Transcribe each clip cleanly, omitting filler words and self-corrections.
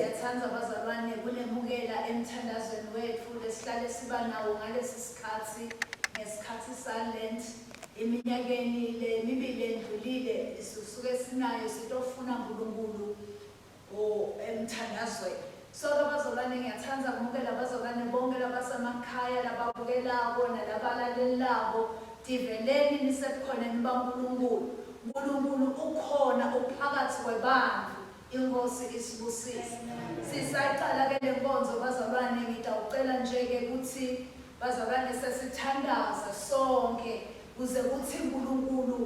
Siyathanda bazalwane kunemukela emthandazweni wethu lesihlale siba nawo ngalesi sikhathi ngesikhathi sa-Lent. Eminyakeni le mibili endlulile sisuke sinayo sitofuna uNkulunkulu o emthandazweni. So-ke bazalwane ngiyathanda kumukela abazalwane bonke labasemakhaya lababukelako nalabalalelako tiveleni nisebukhoneni baNkulunkulu. Nkulunkulu ukhona uphakathi kwebantfu. INkosi isibusise. Sisaqala ke lenkonzo bazalwane ngitawucela nje ke kutsi bazalwane sesithandaza sonke kuze kutsi uNkulunkulu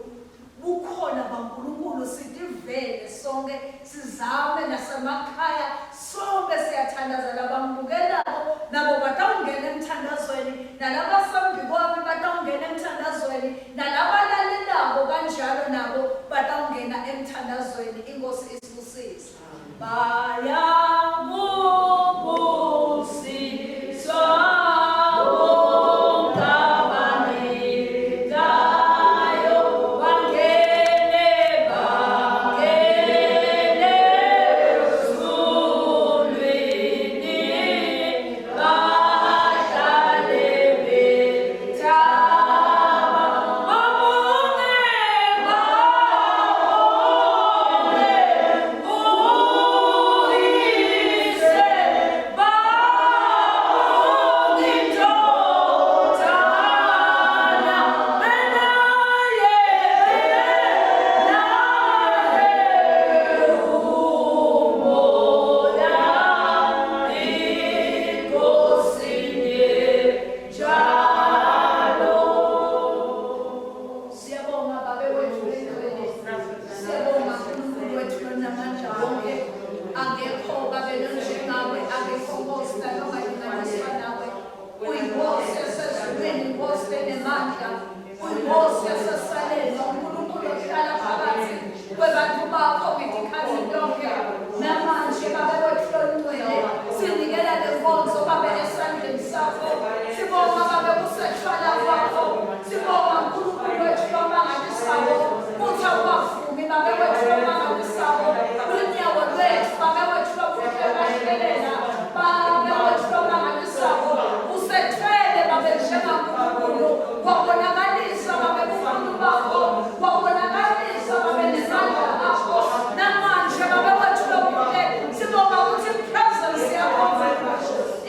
bukhona baNkulunkulu sitivele sonke sizame nasemakhaya sonke siyathandaza labangibukelako nabo batawungena emthandazweni nalabasambi kwami batawungena emthandazweni nalabalalelako kanjalo nabo batawungena emthandazweni. INkosi isibusise. Bayakubusiswa bonke abanikayo, bangene, bangene ezulwini, bahlale bethaba, babonge, babonge uYise, babonge iNdodana, benaye, benaye uMoya, iNkosi njalo. Siyabonga Babe wethu lengcwele. Siyabonga Nkulunkulu wethu lonamandla wonke. Akekho Babe lonjengawe, akekho Nkosi nalongalinganiswa nawe. UyiNkosi yasezulwini, iNkosi lenemandla. UyiNkosi yaseSalema, uNkulunkulu ohlala phakathi kwebantu bakho ngetikhathi tonke. Namanje Babe wethu longcwele, sinikela le nkonzo Babe esandleni sakho. Sibonga Babe kusethwala kwakho. Sibonga Nkulunkulu wethu lomangalisako kutsi awukavumi Babe wethu lomangalisako lunyawo lwetfu Babe wethu lokuhle lwahlelela Babe wethu lomangalisako usethwele Babe njengaNkulunkulu wabonakalisa Babe bukhulu bakho wabonakalisa Babe nemandla akho namanje Babe wethu lokuhle sibonga kutsi presence yakho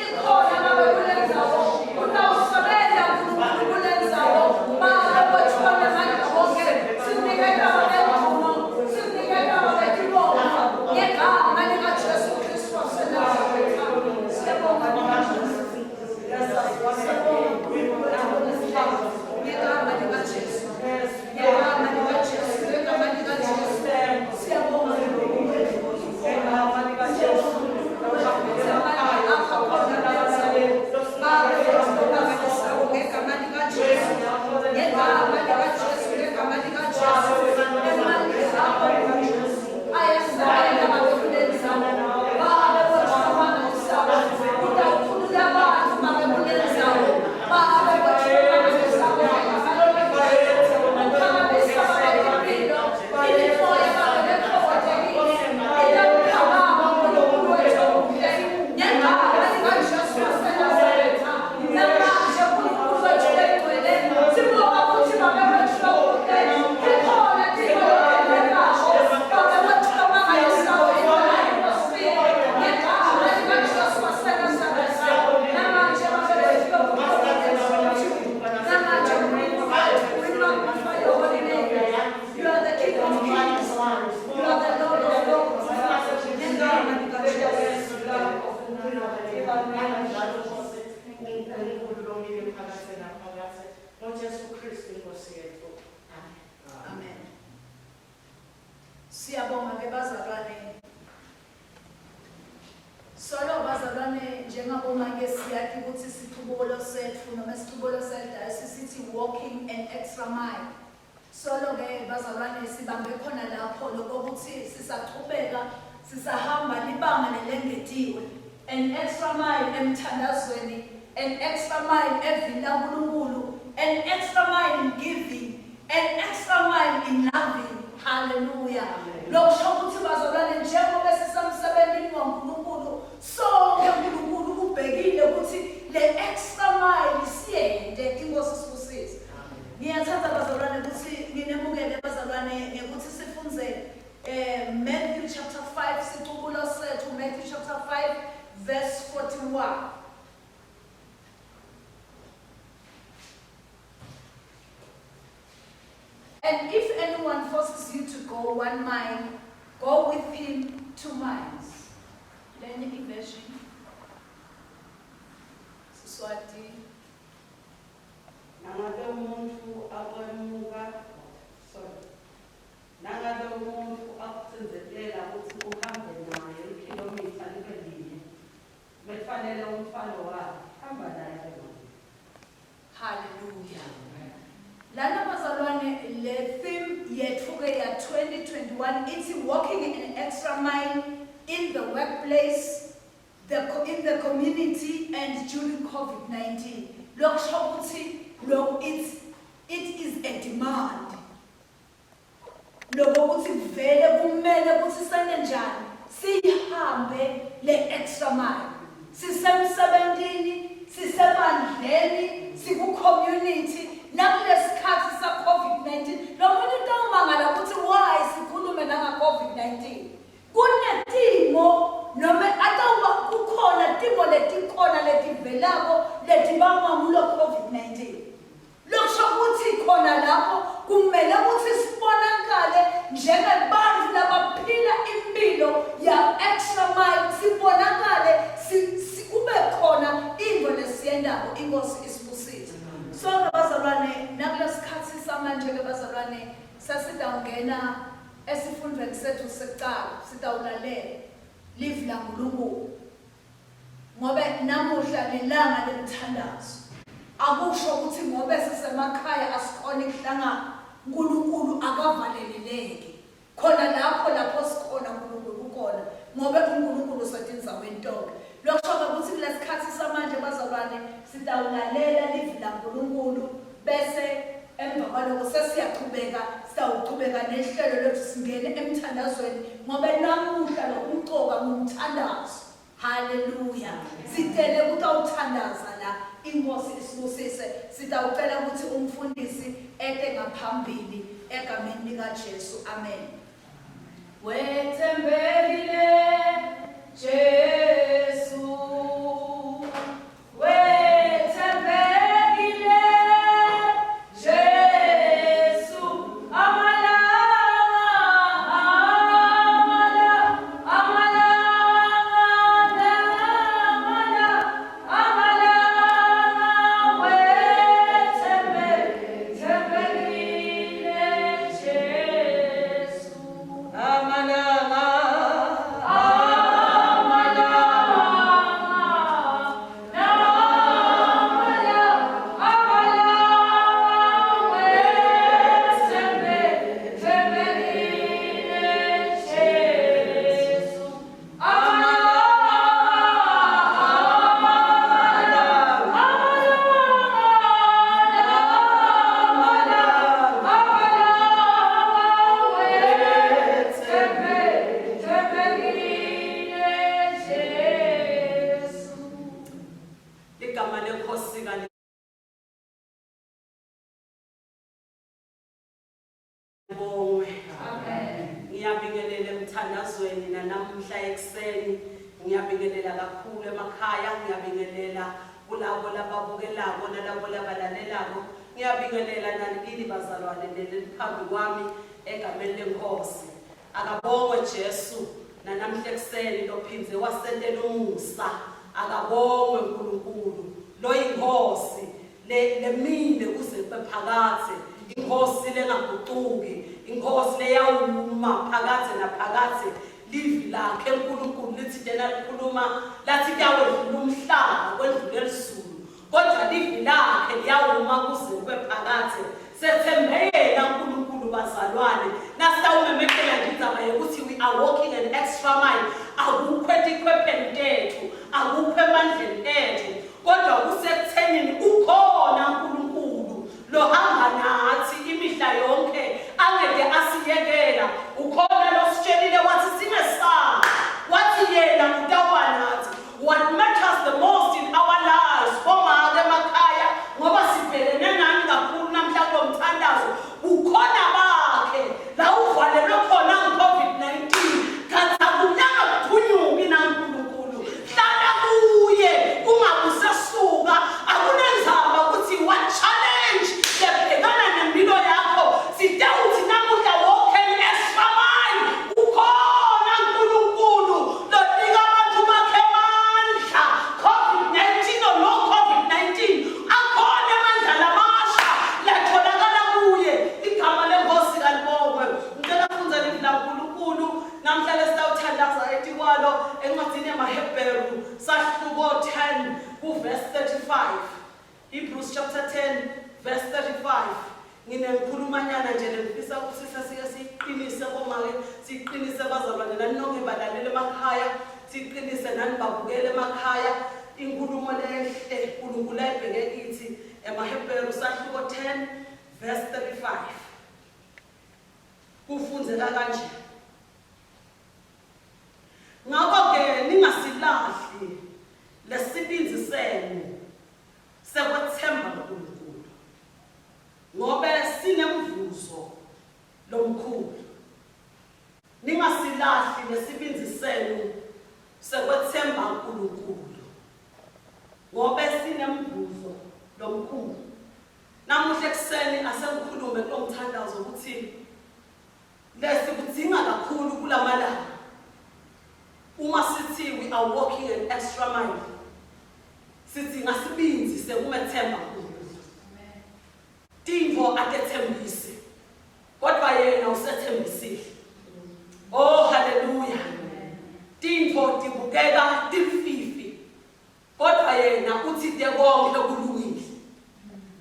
ikhona Babe kulendzawo utawusebenza Nkulunkulu kulendzawo Babe wethu lonamandla wonke siniketa Babe dumo siniketa Babe tibongo ngegama likaJesu Kristu waseNazaretha. Siyabonga Siyabonga Nkulunkulu wethu lonesikhawu ngegama likaJesu ngegama likaJesu ngegama likaJesu. Siyabonga Nkulunkulu wethu Siyabonga Nkulunkulu wethu ukuthi amandla akho akhona kulendzawo. Babe wethu lomangalisako ngegama likaJesu ngegama likaJesu ngegama likaJesu emandla akho ayasebenza Babe kulendzawo. Babe wethu lomangalisako utawukhulula bantfu Babe kulendzawo. Babe wethu lomangalisako ngegama likaJesu uphakamisa Babe impilo imimoya Babe lethokotekile itawuphakama Nkulunkulu wethu omuhle ngegama likaJesu waseNazaretha. Namanje Nkulunkulu wethu lengcwele sibonga kutsi Babe wethu lomuhle tikhona tintfo letentekako Babe wethu lomangalisako in the atmosphere ngegama likaJesu waseNazaretha. Namanje Babe wethu lomuhle we exalt you. Namanje Nkulunkulu wethu we magnify your holy name. You are the King of Kings. You are the Lord of Lords. Ngegama likaJesu. uNkulunkulu lomile phakathe naphakathe ngoJesu Kristu iNkosi yethu. Amen. Amen. Siyabonga ke bazalwane. Solo bazalwane njengabomake siyati ukuthi sichubolo setfu noma isichubolo sedayisi sithi walking an extra mile. Solo ke bazalwane sibambe khona lapho lokokuthi sisachubeka sisahamba libanga lelengetiwe an extra mile emthandazweni, an extra mile evini laNkulunkulu, an extra mile in giving, an extra mile in loving. Hallelujah. Lokusho ukuthi bazalwane njengoba sisemsebentini waNkulunkulu verse 41. And if anyone forces you to go one mile, go with him 2 miles. Lenye iversion. Siswati. Nangabe umuntu akwemuka, sorry. Nangabe umuntu akucindzetela kutsi uhambe naye ikhilomitha libe linye, bekufanele umthwalo wakhe, hamba naye abe mabili. Hallelujah. Lana bazalwane, le theme yethu ke ya 2021 ithi walking an extra mile in the workplace, in the community and during COVID-19. Lokusho ukuthi lo it is a demand. Lokho ukuthi vele kumele ukuthi sente njani, sihambe le extra mile. Sisemsebentini, sisebandleni, siku-community, nakulesikhathi sa-COVID-19. Lo muntu utawumangala ukuthi why sikhulume nanga-COVID-19. Kunetimo noma atawuba kukhona timo letikhona letivelako letibangwa ngulo COVID-19. Lokusho ukuthi khona lapho kumele ukuthi sibonakale njengebantu labaphila impilo ya extra mile, sibonakale kube khona into lesiyendako. Inkosi isibusise. Sonke bazalwane, nakulesikhathi samanje ke bazalwane, sesitawungena esifundweni sethu sekucala, sitawulalela livi laNkulunkulu ngobe namuhla lilanga lemthandazo. Akusho ukuthi ngobe sisemakhaya asikhona ukuhlangana. uNkulunkulu akavaleleleki khona lapho, lapho sikhona uNkulunkulu ukhona, ngobe uNkulunkulu usetindzaweni tonke. Lokusho ukuthi kulesikhathi samanje bazalwane, sitawulalela livi laNkulunkulu, bese emva kwaloko sesiyachubeka, sitawuchubeka nehlelo lethu, singene emthandazweni, ngobe namuhla lokumcoka ngumthandazo. Haleluya. Sicele ukuthi awuthandaza la, inkosi isibusise. Sitawucela ukuthi umfundisi ete ngaphambili egameni likaJesu. Amen. Wethembekile Jesu, wethembekile Jesu, amalanga, amalanga, amalanga, amalanga, wethembekile Jesu. Amalanga, amalanga, amalanga, wethembekile Jesu. Amalanga, amalanga, amalanga, wethembekile Jesu. Ligama lenkosi kalibongwe. Amen. Ngiyabingelela emthandazweni nanamuhla ekuseni. Ngiyabingelela kakhulu emakhaya, ngiyabingelela kulabo lababukelako nalabo labalalelako. Ngiyabingelela nanikini bazalwane leliphambi kwami egameni lenkosi. Akabongwe Jesu nanamhla ekuseni lophindze wasentela umusa. Akabongwe uNkulunkulu loyinkosi le lemile kuze kube phakadze, inkosi lengagucuki, inkosi leyawuma phakadze naphakadze. Livi lakhe uNkulunkulu lithi tena likhuluma lathi kuyawedlula umhlaba, kwendlule lizulu, kodwa livi lakhe liyawuma kuze kube phakadze. Sethembe yena uNkulunkulu bazalwane. Nasitawumemekela nje indzaba yokuthi we are walking an extra mile, akukho etikhwepheni tethu, akukho emandleni ethu, kodwa kusekuthenini ukhona uNkulunkulu lohamba nathi imihla yonke, angeke asiyekela. Ukhona lositshelile wathi singesabi, wathi yena utawuba nathi. What matters the most in our lives, bomake emakhaya, ngoba sibhekene nani kakhulu namhla kulo mthandazo, ukhona bakhe la uvalelwe khona nge-COVID-19, kanti akulanga kuphunyuki naNkulunkulu. verse 35. Hebrews chapter 10 verse 35. Nginenkhulumanyana nje lengifisa ukuthi sesike siyiqinise bomake, siyiqinise bazalwane nani nonke balalele emakhaya, siyiqinise nani babukele emakhaya. Inkulumo lenhle uNkulunkulu ayibheke kithi emaHebheru sahluko 10 verse 35. Kufundzeka kanje. Ngakho-ke ningasilahli lesibindzi senu sekwetsemba Nkulunkulu, ngobe sinemvuzo lomkhulu. Ningasilahli lesibindzi senu sekwetsemba Nkulunkulu, ngobe sinemvuzo lomkhulu. Namuhla ekuseni asengikhulume kulo mthandazo ukuthi Lesikudzinga kakhulu kulamalanga uma sithi we are walking an extra mile, sidzinga sibindzi sekumethemba uNkulunkulu. Tintfo atetsembisi, kodvwa yena usetsembisile. Oh, haleluya! Tintfo tibukeka timfifi, Kodvwa yena utsite konkhe kulungile.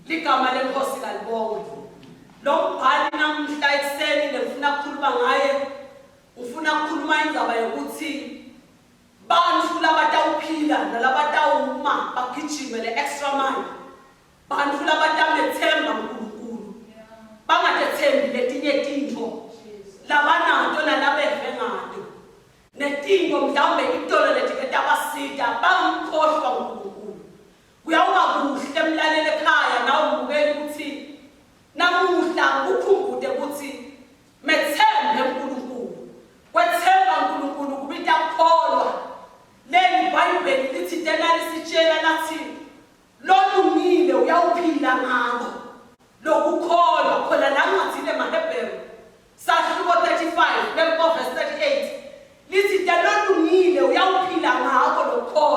Ligama leNkhosi kalibongwe. Lo mbhali namuhla ekuseni lengifuna kukhuluma ngaye, ngifuna kukhuluma indzaba yokuthi bantfu labatawuphila nalabatawuma bagijime le-extra mile, bantfu labatametsemba Nkulunkulu, bangatetsembi letinye tintfo labanato nalabeve ngato. Netintfo mhlawumbe itolo letike tabasita bamkhohlwa uNkulunkulu. Kuyawuba kuhle mlaleli ekhaya nawe mbukeli kutsi namuhla ukukhumbute kutsi metsembe uNkulunkulu. Kwetsemba uNkulunkulu kubita kukholwa. Leli Bhayibheli litsite nalisitjela latsi Lolungile uyawuphila ngako lokukholwa. Khona la ncwadzini yemaHebheru sahluko 35 lemko verse 38 lithi, Lolungile uyawuphila ngako lokukholwa.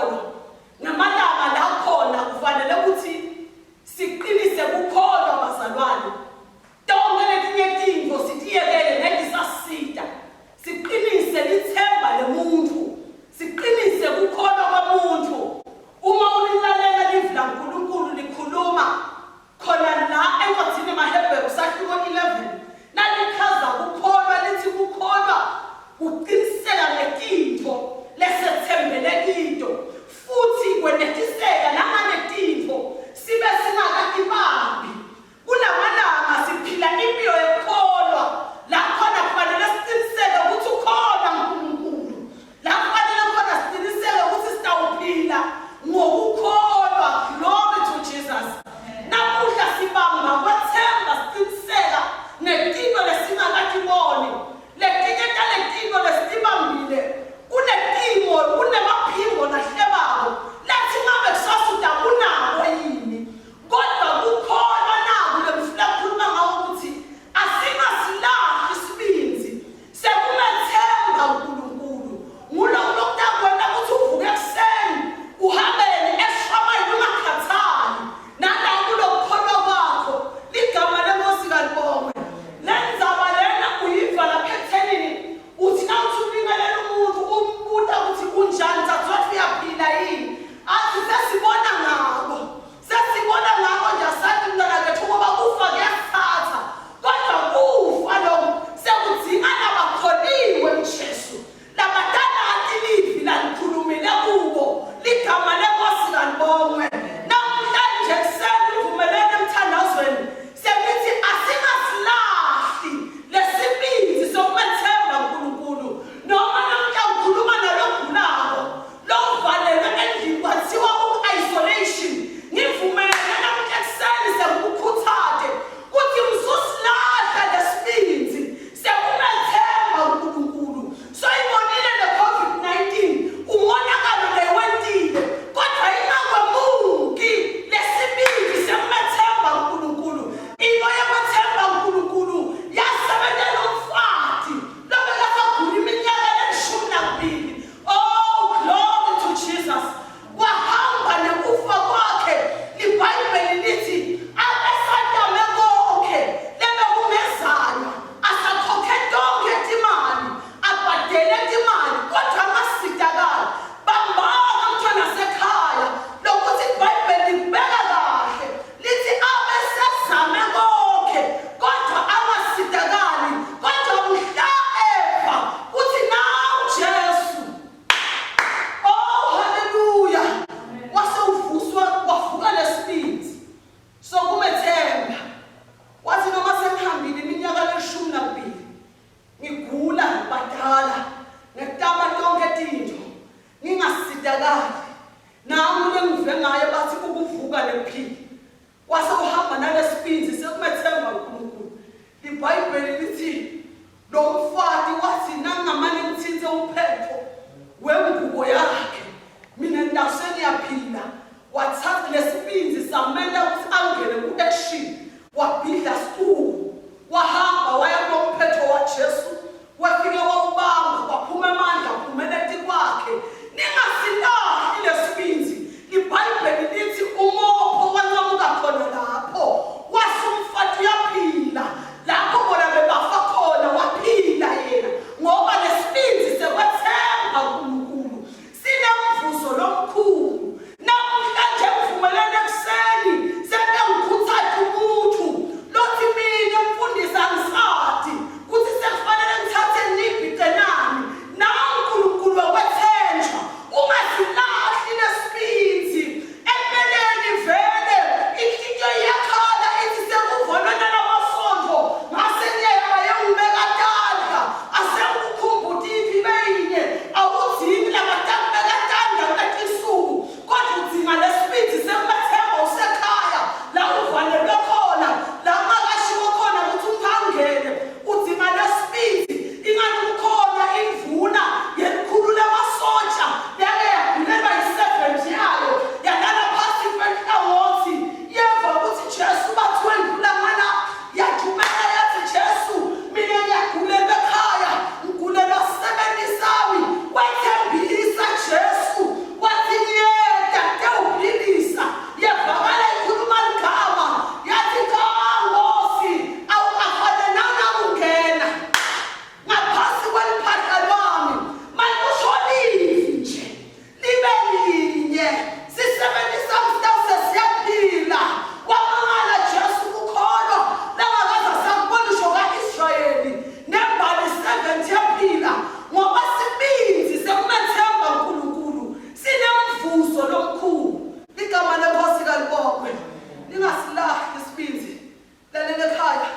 Nangu lengive ngaye bathi ukuvuka nekuphila. Wase uhamba nalesibindi sekumethemba uNkulunkulu. IBhayibheli lithi lo mfati wathi nangamane ngithinte umphetho wengubo yakhe mina ngitawuse ngiyaphila. Wathatha lesibindi samenta ukuthi angene ku-action, wabhidla sicuku, wahamba waya kulomphetho waJesu, wafike wawubamba, kwaphuma amandla aphumela etikwakhe. Ningasilahli lesibindi. IBhayibheli lithi umopho wanqamuka khona lapho, wase umfati uyaphila. Lapho bona bebafa khona waphila yena, ngoba lesibindi sekwethemba uNkulunkulu sinemvuzo lomkhulu. Namhlanje ngivumelene ekuseni seke ngikhuthaza umuntu lothi mina mfundisi angisadi kuthi sekufanele ngithathe nibhicenani naNkulunkulu wekwethenjwa. Ungasilahli lesibindi. Empeleni vele inhliziyo iyakhala ithi sekuvalwe nalamasonto ngase ngiyeba yewubeka tandla asengikukhumbuta iphi beyinye awudzingi labatakubeka tandla kuletinsuku, kodwa udzinga lesibindi sekumethemba usekhaya la uvalelwe khona, la ungakashiwo khona ukuthi umuntu angene. Udzinga lesibindi. Ingani kukhona indvuna yelikhulu lemasotsha yake yagulelwa yi-servant yayo, yalala phasi kwenhlangothi, yeva ukuthi Jesu bathi wendlula ngala, yajumela yathi, Jesu, mina ngiyagulelwa ekhaya, ngigulelwa sisebenti sami. Wethembisa Jesu wathi ngiyeta ngitewuphilisa. Yevakala ikhuluma ligama yathi, cha Nkosi, awukafanelanga kungena ngaphasi kweliphahla lwami, manje usho livi nje libe linye, sisebenti sami sitawuse siyaphila. Kwamangala Jesu kukholwa langakaze sakubona usho ka-Israyeli nembali 70 yaphila, ngoba sibindzi sekumethemba uNkulunkulu sinemvuzo lomkhulu. Igama lenkosi kalibongwe. Ningasilahli isibindzi. Lalela ekhaya,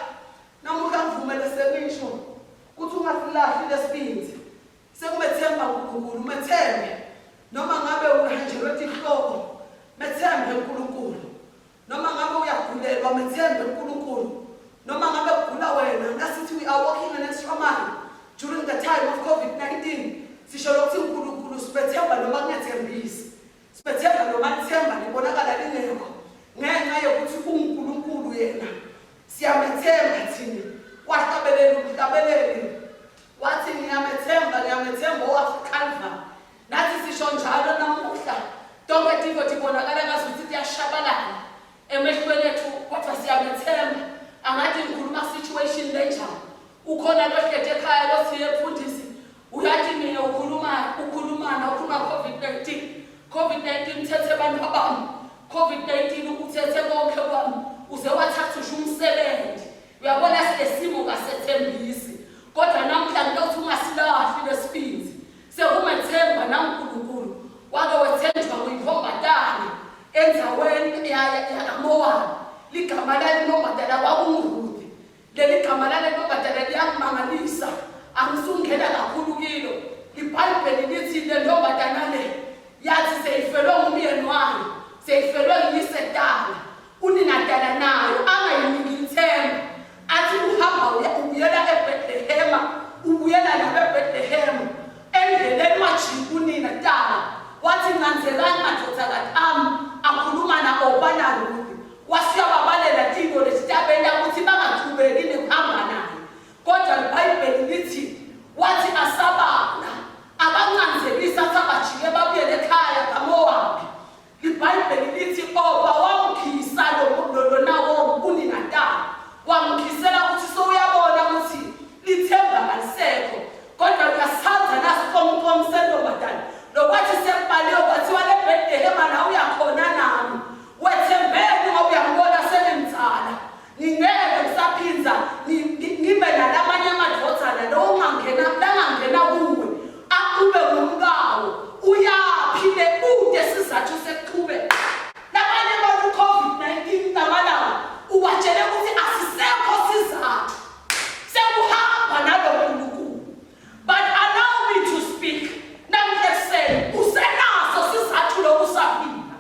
namuhla ngivumele sengisho ukuthi ungasilahli lesibindzi sekumethemba uNkulunkulu. Umethembe noma ngabe uhanjelwe tihloko, methembe uNkulunkulu. Noma ngabe uyagulelwa, methembe uNkulunkulu. Noma ngabe kugula wena, nasithi we are walking an extra mile during the time of COVID-19, sisho lokuthi uNkulunkulu sibethemba noma kungethembisi, sibethemba noma lithemba libonakala lingekho, ngenxa yokuthi uNkulunkulu yena siyamethemba thina. Wahlabelela umhlabeleli wathi, ngiyamethemba, ngiyamethemba owaseCalvary. Nathi sisho njalo namuhla. Tonke tintfo tibonakala ngazuthi tiyashabalala emehlweni ethu, kodwa siyamethemba. Angathi ngikhuluma situation lenjani. Ukhona lohleti ekhaya lothiye, mfundisi, uyathi mina ukhuluma ukhulumana ukhuluma COVID-19, COVID-19 uthethe abantu abami, COVID-19 uthethe konke kwami, uze wathatha usho umsebenzi. Uyabona, silesimo kasethembisi, kodwa namhla ngitothi ungasilahli lesibindzi sekumethemba naNkulunkulu. Wake wethenjwa kuyintombatana endzaweni yakaMowabi. Ligama lale ntombatana kwakunguRuthi. Leli gama lale ntombatana liyangimangalisa, angisungena kakhulu kilo. IBhayibheli lithi le ntombatana le yathi seyifelwe ngumyeni wayo, seyifelwe yisetana, uninatala nayo angayiniki ithemba, athi uhamba ubuyela eBethlehema, ubuyela nabo eBethlehema. Endleleni wajika unina tala wathi, ncanzelani madvodzakati ami. Akhuluma na-Opa naRuthi, wasiyababalela tintfo letitabenta kutsi bangachubeki nekuhamba naye. Kodwa liBhayibheli lithi wathi asabala abancanzelisa, athi abajike babuyele ekhaya kaMowabi. LiBhayibheli lithi Opa wamkhisa lo Nawomi uninatala, wamkhisela ukuthi sowuyabona ukuthi lithemba kalisekho. Kodwa uyasithanda nasikomkom sentombazane lokwathi sekubaliwe kwathiwa le Bethlehem la uyakhona nami, wethembeni ngoba uyangibona sengimdzala, ngingeke ngisaphinza ngibe nalamanye amadvodzana lo ungangena langangena kuwe akube ngumkawo. Uyaphi le kude sizathu sekuqhubeka? Labanye abantu COVID-19 lamalanga ubatshele ukuthi asisekho sizathu sekuhamba nalo Nkulunkulu. But allow me to speak namhla ekuseni, usenaso sizathu lokusaphila.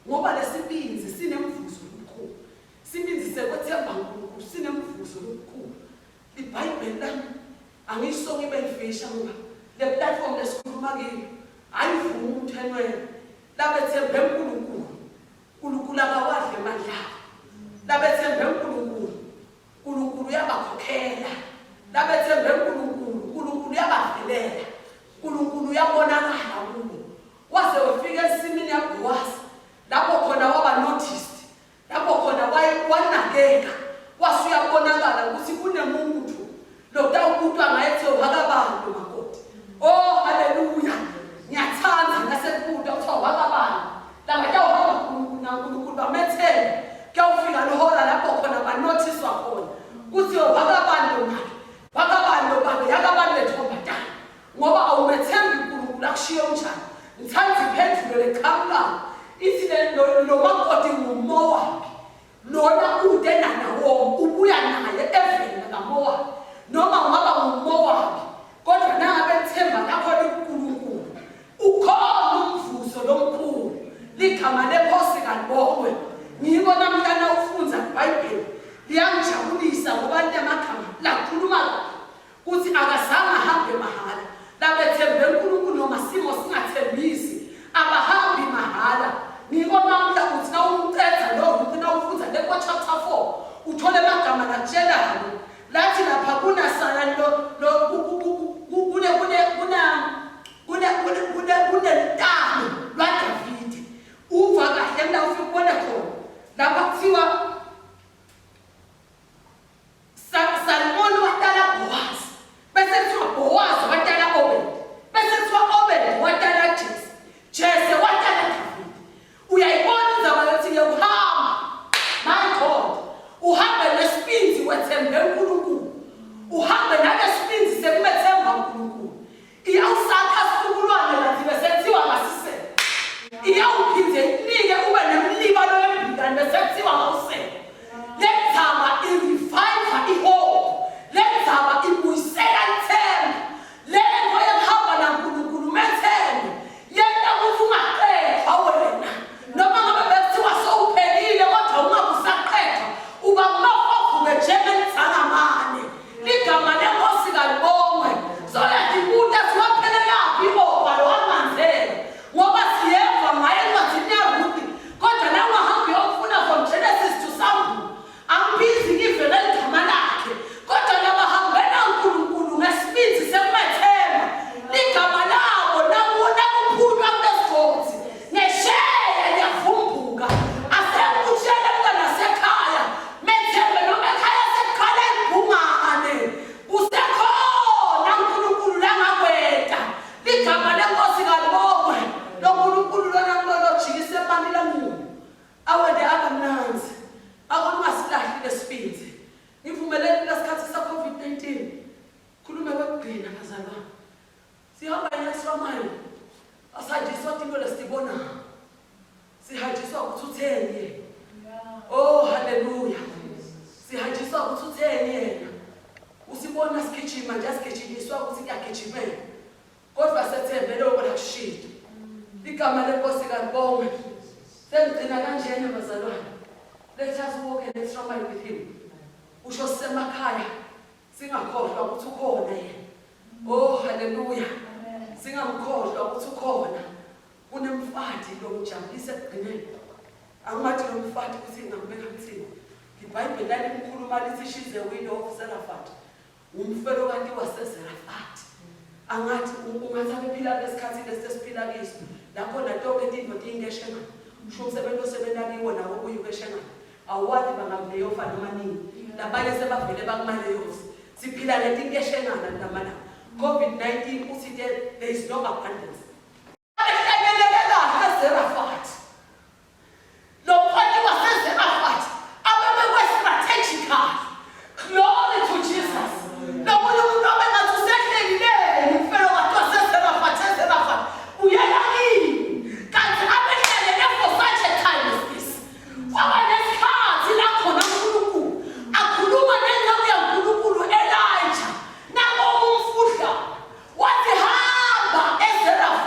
Ngoba lesibindzi sinemvuzo lomkhulu. Sibindzi sekwethemba uNkulunkulu sinemvuzo lomkhulu. IBhayibheli lami angisho ngibe ngifisha ngoba le platform lesikhuluma kiyo ayivumi umthenwele labethembe uNkulunkulu. uNkulunkulu akawadli amandla abo. Labethembe uNkulunkulu, uNkulunkulu uyabakhokhela. Labethembe uNkulunkulu, uNkulunkulu uyabavelela. uNkulunkulu uyabonakala kubo. Waze wafika ensimini yaBhowazi lapho khona waba noticed, lapho khona wanakeka, wase uyabonakala ukuthi kunemuntu lotawubutwa ngaye kuthiwa wakabani lo makoti. Oh haleluya! Ngiyathanda nasekubuta kuthiwa wakabani. Labatawuhamba uNkulunkulu naNkulunkulu bamethembe. Kuyawufika lihora lapho khona banothiswa khona kuthiwe wakabani lo make, wakabani lo babe, yakabani le ntombazane. Ngoba awumethembi uNkulunkulu akushiye unjani. Ngithanda iphendulo leqhamukayo ithi lo makoti nguMowabi. Lona ude naNawomi ubuya naye eveni lakaMowabi. Noma ungaba nguMowabi kodwa nangabe ithemba lakho likuNkulunkulu ukhona umvuzo lomkhulu. Ligama lenkosi kalibongwe. Ngiko namhlanje ufundza iBhayibheli liyangijabulisa ngoba linamagama lakhuluma kahle Uthi akazange ahambe mahhala. Labethembe uNkulunkulu noma simo singathembisi abahambi mahhala. Ngiko namhla uthi nawumcedza lo Ruth nawufundza le kwa chapter 4 uthole amagama latshelayo lathi lapha kunasala lo lo kune kune kuna kune kune kune kunentalo lwaDavide. Uva kahle mina ufike ubone khona lapha kuthiwa Salmoni watala Bhowazi, bese kuthiwa Bhowazi watala Obedi, bese kuthiwa Obedi watala Jese, Jese watala Davide. Uyayibona indzaba yokuthi-ke uhamba, my God, uhambe nesibindzi wethembe uNkulunkulu, uhambe nalesibindzi sekumethemba uNkulunkulu. Iyawusakha situkulwane kanti bese kuthiwa ngasisele. Iyawuphinde ikunike ube nemliba loyembili kanti bese kuthiwa ngawusele. Le ndzaba i-revive i-hope. Le ndzaba ibuyisela ithemba. Le nto yokuhamba naNkulunkulu methembe yenta ukuthi ungaqedwa wena. Noma ngabe bekuthiwa sowuphelile kodwa ungabe usaqedwa uba kumafovuke njengelizangamane. Ligama lenkosi kalibongwe. Soyadibuta siwaphelelaphi ibopha lo wamanzela ngoba siyeva ngaye encwadini yaRuthi kodwa nawungahamba uyofuna from Genesis to Sambulo angiphizi ngive ngeligama lakhe kodwa nabahambela uNkulunkulu ngesibindi sekumethemba ligama labo nakuphunywa kulesigodi ngesheya liyavumbuka asekutshele mntanasekhaya Methembe noma ekhaya sekuqala ibhungane kusekhona uNkulunkulu langakwenta ligama lenkosi kalibongwe loNkulunkulu lona kulolojikisa emani lamunyu awende abamnanzi akungasilahli lesibindi ngivumeleni kulesikhathi sa-COVID-19 khulume kwekugcina bazalwane sihamba i-extra mile asanjiswa tinto lesitibonayo Sihanjiswa ukuthi utheni yena. Oh haleluya. Sihanjiswa ukuthi utheni yena. Usibona sigijima nje asigijinyiswa ukuthi kuyagijimela. Kodwa sethembe lokho lakushilo. Igama lenkosi kalibongwe. Sengigcina kanjena bazalwane. Let us walk an extra mile with him. Usho sisemakhaya singakhohlwa ukuthi ukhona yena. Oh haleluya. Singamkhohlwa ukuthi ukhona. Kunemfati lomjabulisa ekugcineni. Angimathi lo mfati ukuthi ngingambeka ngithini. IBhayibheli lalimkhuluma lithi she's a widow of Zarephath. Umfelokati waseZarephath. Angathi ungathi abephila kulesikhathi lesi esiphila kiso. Lapho natonke tintfo tiyingeshengana. Usho umsebenzi osebenza kiwo nawo uyikeshengana. Awuwazi bangakuleyofa noma nini. Labanye sebavele bakumaleyosi. Siphila ngetinkeshengana kulamalanga. COVID-19 uthi there is no abundance. Abehlanyeleke kahle eZerafati. Lo mfati waseZerafati abebekwe strategically. Glory to Jesus. Lo munye umuntu abengathi usehlelileni umfelokati waseZerafati eZerafati uyela kini. Kanti abehlelele for such a time as this. Kwaba nesikhathi la khona uNkulunkulu akhuluma nenceku yaNkulunkulu Elijah nakoma umfudlana. Wathi hamba eZerafati.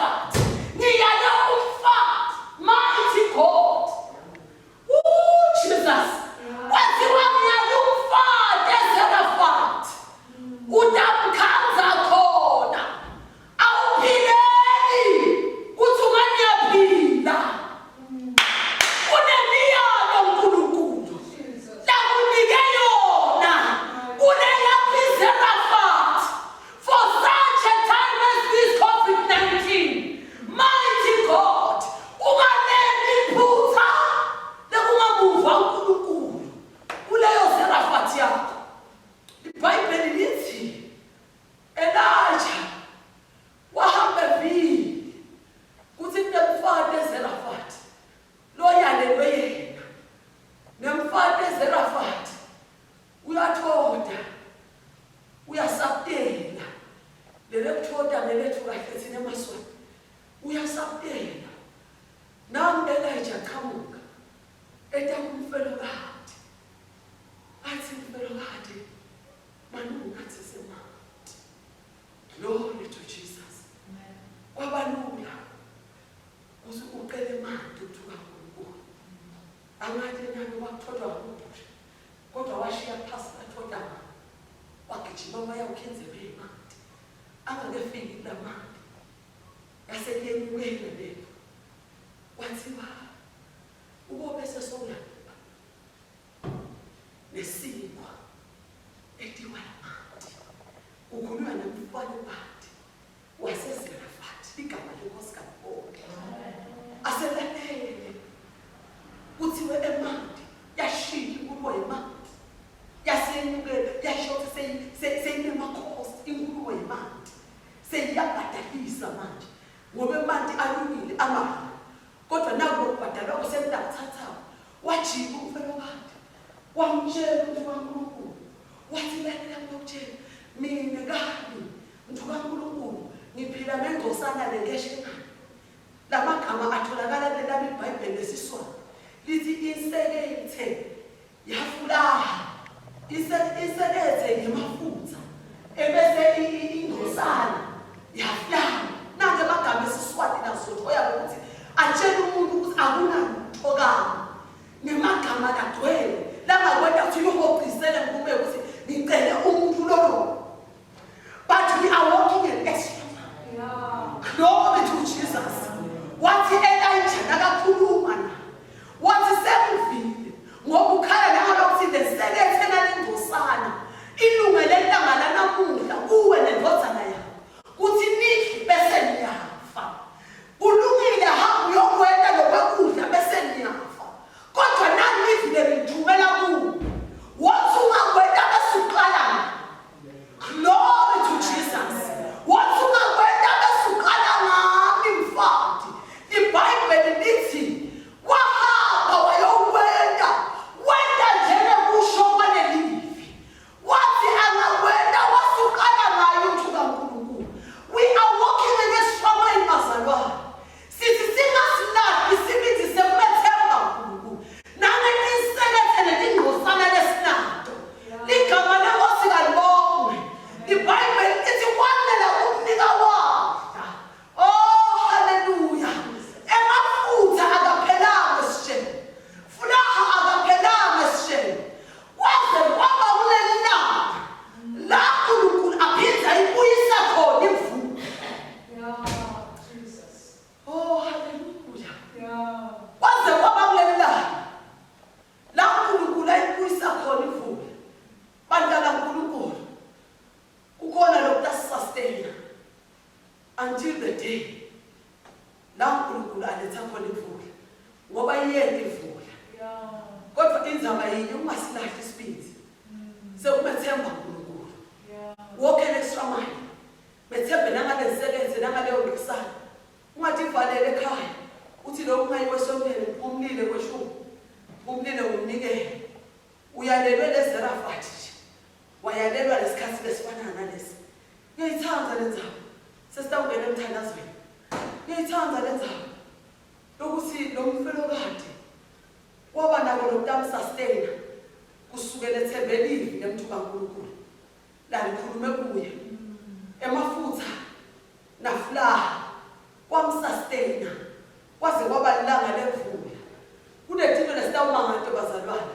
Mthu kaNkulunkulu. Angathi nami wakuthothwa ngubusha. Kodwa washiya phasi athotama. Wagijima waya ukhenzebe emanti. Angakefiki kulamanti. Yase iyenyukela lento. Kwathiwa ubobe sesowuyapha nesinkwa etiwa lamanti. Kukhulunywa nemfana waseZerafati igama lenkosi kalibonke aselalele kuthiwe emanti yashintsha inkulumo yemanti yasenyukela yasho ukuthi seyinemakhosi inkulumo yemanti seyiyabhadalisa manje ngoba emanti alungile amahhala kodwa naku lokubhadalwa kusemntakuthathako wajika umfelokati wamtshela umuntu kaNkulunkulu wathi lalela ngiyokutshela mina kami mntu kaNkulunkulu ngiphila ngengcosana lenkeshe lamagama atholakala kulelami iBhayibheli lesiswati lithi insekethe yafulaha insekethe yemafutha ebese ingcosana yafulaha nanke amagama esiswati nasotho oyabe ukuthi atshela umuntu ukuthi akunalutho kami nemagama kagcwele langakwenta ukuthi uyohocisele ngikube ukuthi ngicele umuntu lolo but we are walking an extra mile yeah. Glory to Jesus. Wathi Elijah nakakhuluma na wathi sengivile ngoba ukhala nangalokuthi lesekethe nalengcosana ilungele ilanga lanamuhla kuwe nendodana yakho kuthi nidle bese niyafa kulungile hamba uyokwenta lokwekudla bese niyafa kodwa nani livile ngithumela kuwe wathi ungakwenta bese uqala. Glory to Jesus. Wathi ungakwenta bese uqala ngami mfati. IBhayibheli lithi wahamba wayokwenta wenta njengokusho kwalelivi. Wathi angakwenta wasuqala ngayo umntu kaNkulunkulu. We are walking in this struggle bazalwane. Sithi singasilahli isibindi sekumethemba uNkulunkulu. Nangetinsekethe netingcosana lesinato. Ligama lenkosi kalibongwe. IBhayibheli lithi kwanela umnika wadla. Oh haleluya. Emafutha akaphelanga esitsheni. Fulaha akaphelanga esitsheni. Kwaze kwaba kuleli langa la uNkulunkulu aphinde ayibuyisa khona imvula. Yeah, Jesus. Oh haleluya. Yeah. Kwaze kwaba kuleli langa la uNkulunkulu ayibuyisa khona imvula. Bantwana uNkulunkulu kukhona lokhu tasisustain until the day la uNkulunkulu aletha khona imvula ngoba iyeta imvula. Yeah. Kodwa indzaba yinye ungasilahli isibindi sekumethemba uNkulunkulu. Yeah. Walk an extra mile. Methembe nangale nsebenze nangaleyo ngcosana. Ungathi ivalele ekhaya uthi lokhu ungayiwe esontweni ngiphumlile kweshumi phumlile ngumnikelo uyalelwe lezerafathi nje wayalelwa lesikhathi lesifana nalesi ngiyayithanda le ndzaba sesitawungena emthandazweni ngiyayithanda le ndzaba yokuthi lo mfelokade waba nako lokutamsustaina kusukela ethembelile lemthu kaNkulunkulu lalikhulume kuye emafutha nafulaha kwamsustaina kwaze kwaba lilanga lemvula kunetinto lesitawumangato bazalwane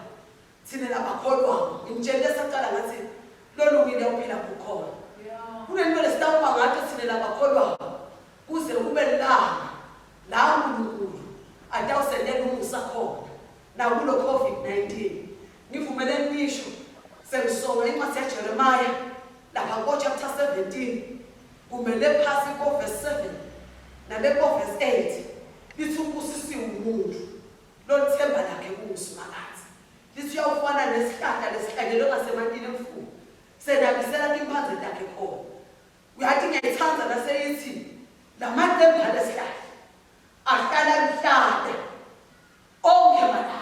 thina labakholwako ngimtshelile saqala ngathi lolungile uphila kukhona Yeah. kunento lesitawumangato thina labakholwako kuze kube lilanga la uNkulunkulu atawusendela umusa khona nakulo COVID-19 ngivumeleni ngisho sengisonga incwadi yaJeremiah lapha ko chapter 17 kumele phasi ko verse 7 nale ko verse 8 lithi ubusisiwe umuntu lolithemba lakhe kunguSimakadze lithi uyawufana nesihlahla lesihlanyelwe ngasemantini emfula senabisela timphandze takhe khona uyathi ngiyayithanda naseyithi lamacembe alesihlahla ahlala luhlata onke malanga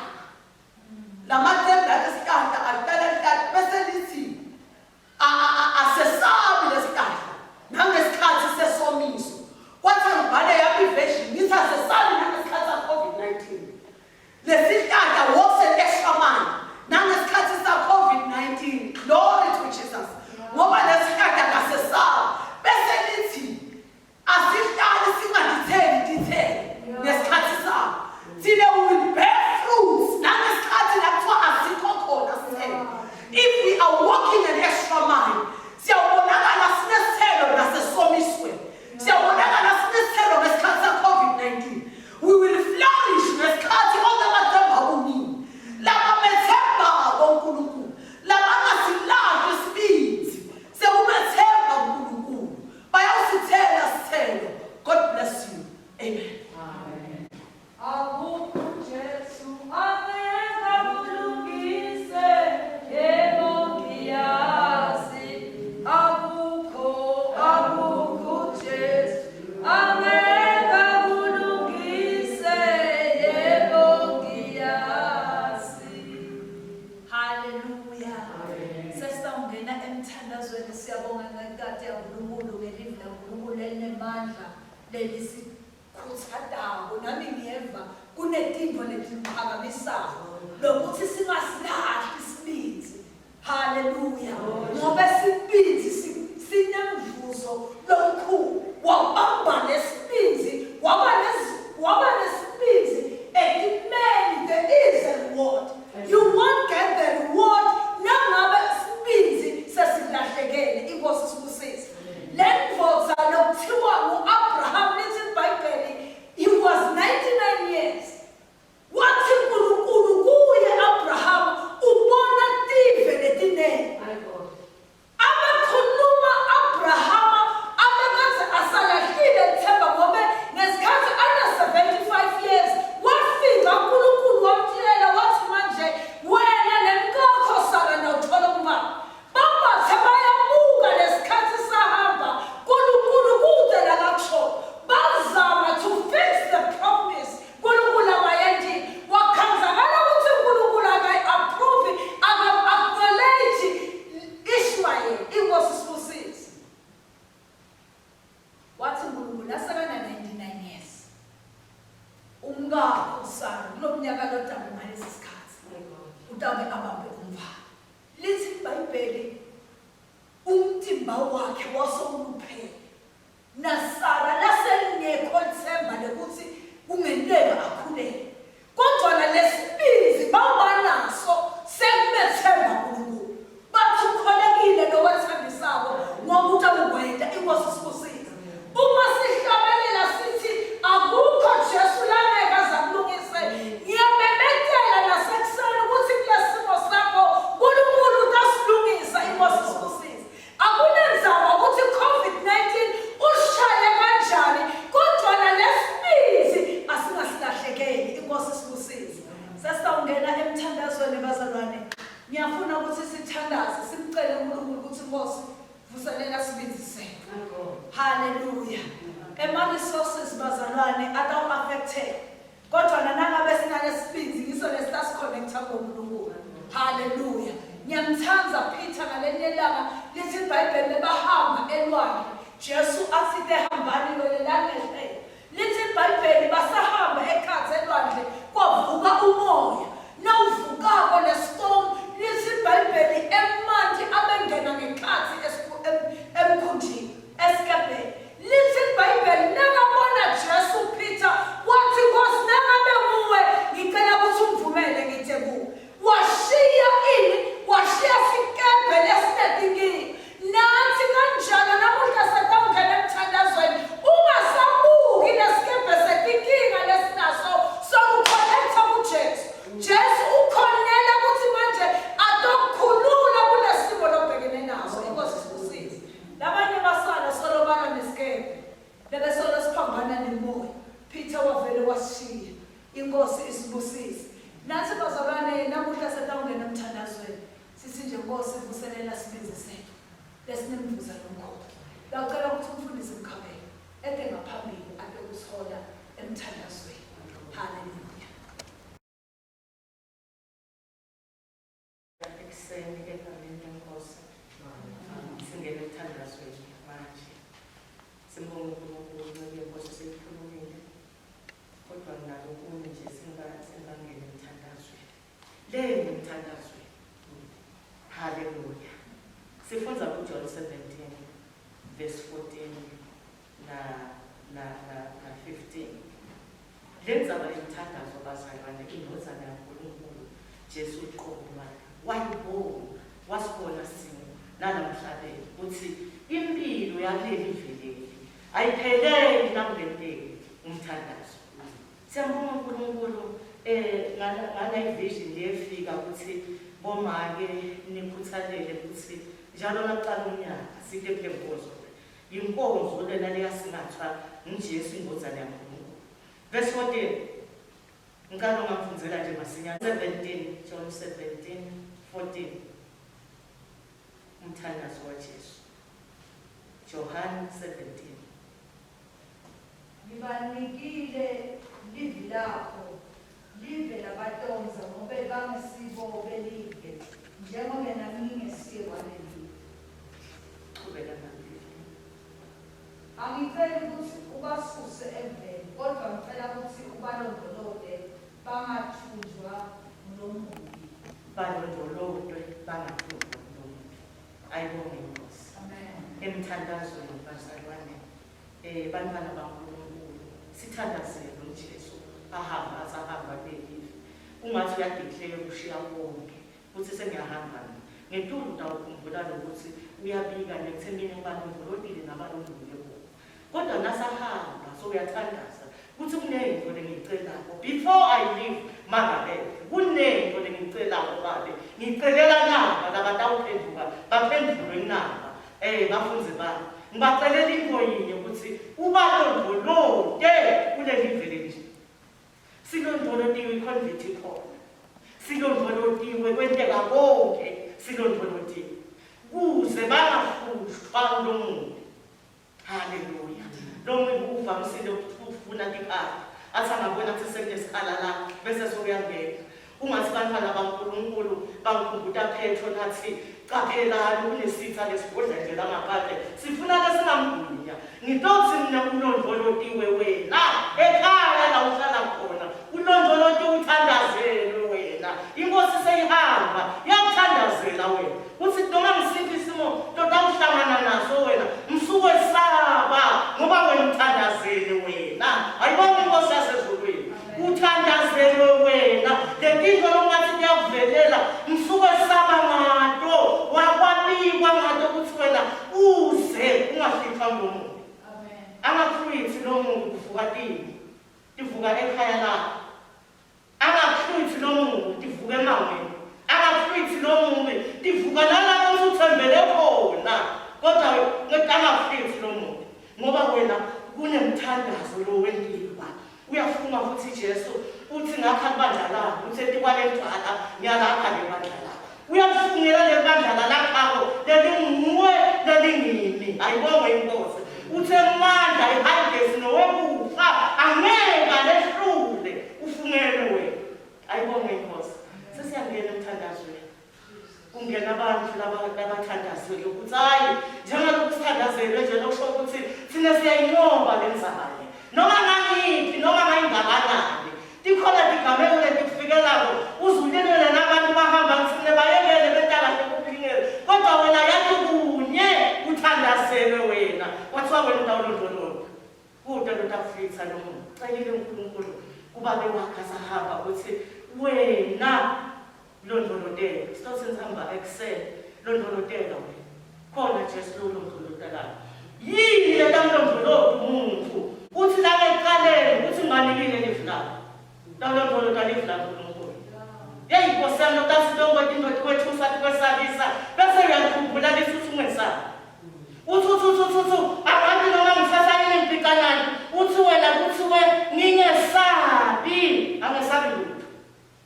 lamacembe alesihlahla ahlala luhlata bese lithi asesabi lesihlahla nangesikhathi sesomiso kwathi angibhale yami iversion ngithi asesabi nangesikhathi sa-COVID-19 lesihlahla walks an extra mile nangesikhathi sa-COVID-19 glory to Jesus ngoba lesihlahla kasesabi bese lithi asihlali singaditheli dithele ngesikhathi sabo. Thina we will bear fruits nangesikhathi la kuthiwa asikho khona sithelo. If we are walking an extra mile, siyawubonakala sinesithelo nasesomisweni. Siyawubonakala sinesithelo ngesikhathi sa-COVID-19. We will flourish ngesikhathi onke amathemba kunini. Labamethembako uNkulunkulu, labangasilahli isibindi sekumethemba uNkulunkulu, bayawusithela sithelo. God bless you. Amen. Amen. Akukho Jesu angeke akulungise, yebo ngiyazi. Akukho, akukho Jesu angeke akulungise, yebo ngiyazi. Haleluya. Sesitawungena emthandazweni siyabonga ngenkati yaNkulunkulu ngelivi laNkulunkulu elinemandla lelisi Khutsatako, nami ngiyeva kunetintfo letiphakamisako lokuthi singasilahli isibindzi. Haleluya. Ngobe sibindzi sinemvuzo lomkhulu. Wabamba lesibindzi, waba waba nesibindzi etimeni there is a reward. You won't get the reward nangabe isibindzi sesilahlekele. Inkosi sibusise. Le ndvodza lokuthiwa ngu-Abraham lithi iBhayibheli he was 99 years. Wathi uNkulunkulu kuye Abraham ubona tive letinengi. Abekhuluma Abrahama abekadze asalahlile lithemba ngobe ngesikhathi ana-75 years wafika uNkulunkulu wamtshela wathi manje wena nemkakho Sara niyawuthola umntwana. Babathe bayabuka lesikhathi sahamba Nkulunkulu kude lakakushoyo bazama to fix the promise Nkulunkulu akayentile wakhanzakala ukuthi uNkulunkulu akayi-approve akam-acknowledge Ishmayeli inkosi sibusise wathi uNkulunkulu asekana-99 years umkakho uSara kulo mnyaka lodabu ngalesi sikhathi utabe abambe umfana Lithi iBhayibheli umtimba wakhe wasewuluphele. NaSara laselingekho lithemba lekuthi kungenteka akhulelwe. Kodwa nalesibindzi bawubanaso sekumethemba uNkulunkulu. Bathi ukholekile lowethembisako ngoba utawukwenta iNkosi isibusise. Uma sihlabelela sithi akukho Jesu langeke aze akulungise, ngiyamemethela nasekuseni ukuthi kulesimo sakho uNkulunkulu utasilungisa iNkosi isibusise. Akunandzaba ukuthi COVID-19 ushaye kanjani kodwa nalesibindzi asingasilahlekeli iNkosi isibusise. Sesitawungena emthandazweni bazalwane. Ngiyafuna ukuthi sithandaze simcele uNkulunkulu ukuthi Nkosi Vuselela sibindzi sethu. Hallelujah. Ema resources bazalwane atawu affected. Kodwa nangabe sinalesibindzi ngiso lesitasi-connecta kuNkulunkulu. Hallelujah. Ngiyamthanda Peter ngalenye ilanga lithi iBhayibheli lebahamba elwandle. Jesu athi tehambani lolelani ngehlelo. Lithi iBhayibheli basahamba ekhatsi elwandle kwavuka umoya. Nawuvukako le storm lithi iBhayibheli emanti abengena ngekhatsi emkhunjini esikebheni. Lithi iBhayibheli nakabona Jesu Peter wathi Nkosi nangabe nguwe ngicela ukuthi ungivumele ngithe kuwe. Washiya ini? Washiya sikebhe lesinetinkinga. Nathi kanjalo namuhla setawungena emthandazweni ungasabuki lesikebhe setinkinga lesinaso sokukhonetha kuJesu. Jesu ukhonela ukuthi manje atokukhulula kulesimo lobhekene naso. Inkosi isibusise. Labanye basala solo balwa nesikebhe. Bebesolo siphambana nemoya. Peter wavele wasishiya. Inkosi isibusise. Nathi bazalwane namuhla setawungena emthandazweni. Sithi nje Nkosi vuselela sibindzi sethu lesinemvuza lomkhulu. Ngiyacela ukuthi umfundisi Mkhabela ede ngaphambili atokusihola emthandazweni. Haleluya. Ekuseni egameni lenkosi singene emthandazweni manje. Simbonge uNkulunkulu nceku yenkosi seyikhulumile kodwa nginalo okunye nje singangena emthandazweni. Leni emthandazweni. Haleluya. Sifundza kuJohn 17 verse 14 na na na, na 15. Lenza Lendzaba yemthandazo bazalwane indvodzana yaNkulunkulu Jesu uqobo lwakhe wayibona wasibona simo nalamhlabeni kutsi imphilo yakuleli veleli ayipheleli nakungenteki umthandazo. Siyambonga uNkulunkulu eh ngala ngala vision leyefika ukuthi bomake nikhuthalele ukuthi njalo nakuqala unyaka site kule nkonzo. Yinkonzo lena leyasingathwa nguJesu indvodzana yaNkulunkulu. Verse 14. Ngicela ungafundzela nje masinyane 17 John 17 14. Umthandazo waJesu. Johann 17. Ngibanikile livi lakho, live labatondza, ngobe bangesibo belive, njengobe nami ngingesiye walelive. Chubeka phambili. Angiceli kutsi ubasuse eveni, kodvwa ngicela kutsi ubalondvolote bangatfunjwa ngulomubi. Balondvolotwe bangatfunjwa ngulomubi. Ayibonge iNkosi. Amen. Emthandazweni bazalwane eh bantwana baNkulunkulu sithandazele uJesu ahamba asahamba kulelive. Ungathi uyadeclare kushiya konke kutsi sengiyahamba mina. Ngetulu utawukhumbula lokuthi uyabika nekutsi mina ngibalondvolotile nabalondvule bona. Kodwa nasahamba so uyathandaza kutsi kunentfo lengiyicelako before I leave mangabe kunentfo lengiyicelako babe ngicelela naba labatawuphendvuka baphendvulwe naba eh bafundzi bami ngibacelela intfo yinye kutsi ubalondvolote kulelive leli silondvolotiwe iconvert ikhona silondvolotiwe kwenteka konke silondvolotiwe kuze bangahlushwa ngulomubi. Haleluya. Lo muntu uvamisile ukufuna tikhala. Athi angabona ukuthi sekunesikhala la bese sokuyangena. Ungathi bantwana baNkulunkulu bangikhumbuta Petro nathi qaphelani kunesitha lesigodla nje la ngaphandle sifuna lesingamgunya. Ngitothi mina ulondvolotiwe wena ekhaya la uhlala khona ulondvolotiwe uthandazelwe wena. Inkosi seyihamba yakuthandazela wena. Kutsi noma ngisiphi isimo lotawuhlangana naso wena msukwesaba ngoba wena uthandazele wena. Ayibonge inkosi yasezulwini. Uthandazelwe wena. Letintfo lokungatsi tiyakuvelela msukwesaba ngato wakwabikwa ngato kutsi wena uze ungahlitfwa ngulomubi. Angakuhlwitsi lomubi kuvuka tibi. Tivuka ekhaya lakho. Angakuhlwitsi lomubi, tivuka emangweni. Angakuhlwitsi lomubi, tivuka nalapho usuthembele khona. Kodwa angakuhlwitsi lomubi, ngoba wena kunemthandazo lowentiwa. Uyafunga futhi Jesu uthi ngakha libandla lami, uthi etikwalelidvwala ngiyalakha lelibandla lami. Uyalifungela lelibandla lalakhako lelinguwe lelingimi. Ayibongwe iNkosi. Uthe mandla eHayidesi nowekufa angeke alehlule. Ufungelwe wena. Ayibongwe iNkosi. Sesiyangena emthandazweni. Kungena abantu labathandazile ukuthi hayi njengalokhu sithandazelwe nje lokusho ukuthi thina siyayinqoba le ndzaba le. Noma ngangiphi noma ngayingakanani Tikhona tigameko letikufikelako uze ulilele nabantu bahamba ngithine bayekele benta kahle kuphingela kodwa wena yathi kunye kuthandazelwe wena kwathiwa wena utawulondvolota kute lotakufitsa lo muntu celile uNkulunkulu kubabe wakhe asahamba ukuthi wena londvolotela sitothi sihamba ekuseni londvolotela wena khona Jesu lolondvolotelayo yini letamlondvolota umuntu uthi la ekuqaleni ukuthi ngibanikile livi lakho tawulondvolota livi laNkulunkulu yeyi nkosi yami lotathi tonke tinto tikwethusa tikwesabisa bese uyalikhumbula lithi uthi ungesabi uthi uthi uthi uthi uthi angathi noma ngithatha yini ngiphicanani uthi wena kuthiwe ngingesabi angesabi lutho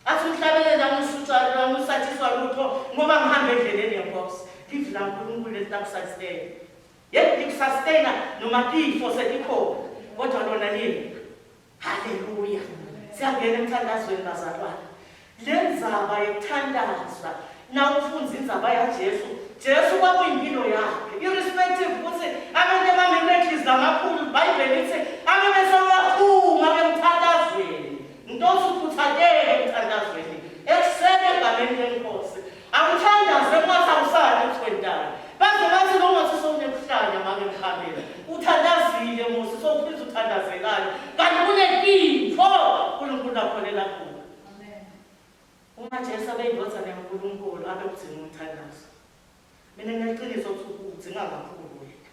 Athi umhlabeleli angisatshiswa lutho ngoba ngihamba endleleni yeNkosi. Livi laNkulunkulu lelitakusustaina. Yebo likusustaina noma tifo setikhona kodwa lona lini. Haleluya. Siyangena emthandazweni bazalwane. Le ndzaba yekuthandaza nawufundza indzaba yaJesu, Jesu kwakuyimpilo yakhe irrespective ukuthi abantu ama-miracles lamakhulu ibhayibheli lithi abe besewaphuma emthandazweni Ntosi ukhuthalele emthandazweni ekuseni egameni lenkosi akuthandaze kungathi awusali uthwentana baze bathi lo ngathi sowunekuhlanya make mhamela uthandazile musi sowuphinde uthandazelani kanti kunetintfo. uNkulunkulu akholela kuwo. Uma Jesu abeyindvodzana yaNkulunkulu abewudzinga umthandazo. Mina ngineqiniso ukuthi uwudzinga kakhulu wena.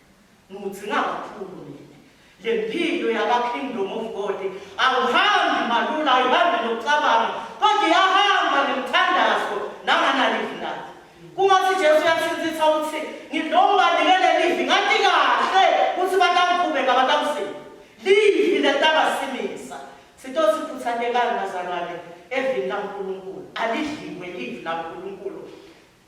Ngiwudzinga kakhulu mina. Le mpilo yaka-Kingdom of God awuhambi malula, ayihambi nokucabanga, kodwa iyahamba nemthandazo nanganalivi lakhe. Kungathi Jesu uyasinzisa uthi ngilonganikele livi ngathi kahle ukuthi batamqhubeka batamsima. Livi letabasimisa. Sitosiphuthanekani bazalwane evini laNkulunkulu. Alidliwe livi laNkulunkulu.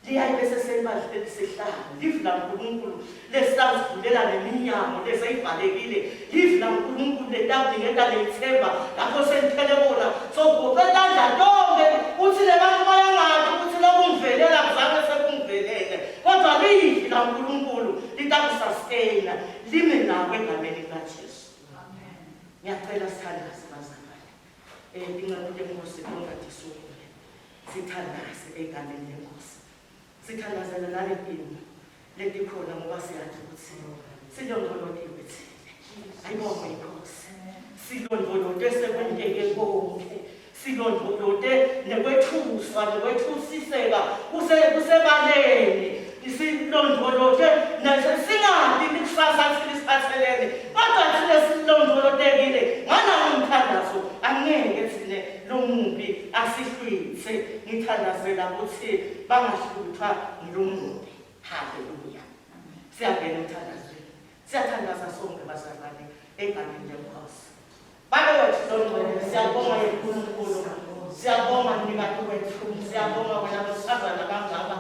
Liyaye bese selibadlulelisehlane livi laNkulunkulu lesitawusivulela neminyango leseyivalekile livi laNkulunkulu letawuniketa lelithemba lapho seliphele kona sogoqe tandla tonke uthi le bantu bayangati ukuthi lokungivelela kuzange sekungivelele kodwa livi laNkulunkulu litakususteyina lime nawe egameni likaJesu. Ngiyacela sithandaze bazalwane. Um inceku lenkosi kongadisukume. Sithandaze egameni lenkosi. Sithandazela nale mpilo letikhona ngoba siyazi ukuthi silondolotiwe thina. Ayibongwe inkosi. Silondolote sekwenteke konke. Silondolote nekwethuswa nekwethusiseka kuse kusebaleni. Silondolote singabi likusasa lisiphathelene kodwa thina silondolotekile nganawo umthandazo angeke thina lomubi asihlwithe ngithandazela ukuthi bangahluthwa ngilomubi haleluya siyangena emthandazweni siyathandaza sonke bazalwane egameni lenkosi Babe wethu longcwele siyabonga yenkulunkulu siyabonga mnikati wethu siyabonga wena losazana kangaka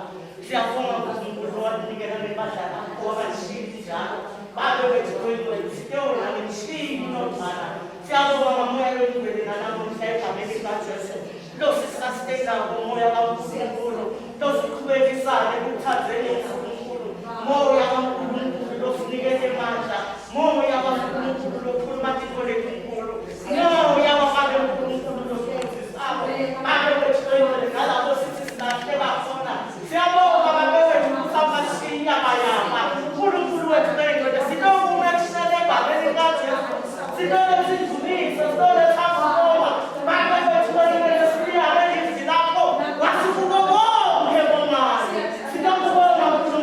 siyabonga nkulunkulu owanikela ngebandla lakho wabashini njalo babe wethu longcwele sitewona ngemshini lomdala siyabonga ngamoya longcwele nanamuhla egameni likajesu losisasteyinako moya kankulunkulu losiqhubekisane ekuthandeni unkulunkulu moya kankulunkulu losinikele emandla Moya waNkulunkulu lokhuluma tintfo letinkulu. Moya waBabe Nkulunkulu losifundzisako. Babe wethu longcwele nalapho sithi silahle bakhona. Siyabonga Babe wethu kutsi amashiya bayapha. Nkulunkulu wethu longcwele sitokuma ekuseni egameni likaJesu. Sitoletsa indumiso, sitoletsa kubonga. Babe wethu longcwele siyale livi lakho. Wathi kubo bonkhe bongani. Sitokubonga Nkulunkulu.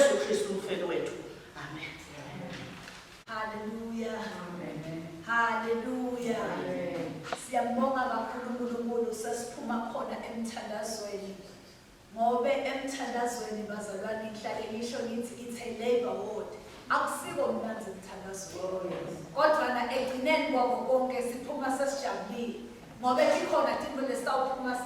Jesu Kristu umfeli wethu. Amen. Haleluya. Haleluya. Siyambonga kakhulu uNkulunkulu sesiphuma khona emthandazweni. Ngobe emthandazweni bazalwane ngihlale ngisho ngithi it's a labor ward. Akusiko mnandzi emthandazweni. Kodwa na egcineni kwako konke siphuma sesijabulile. Ngobe tikhona tintfo lesitawuphuma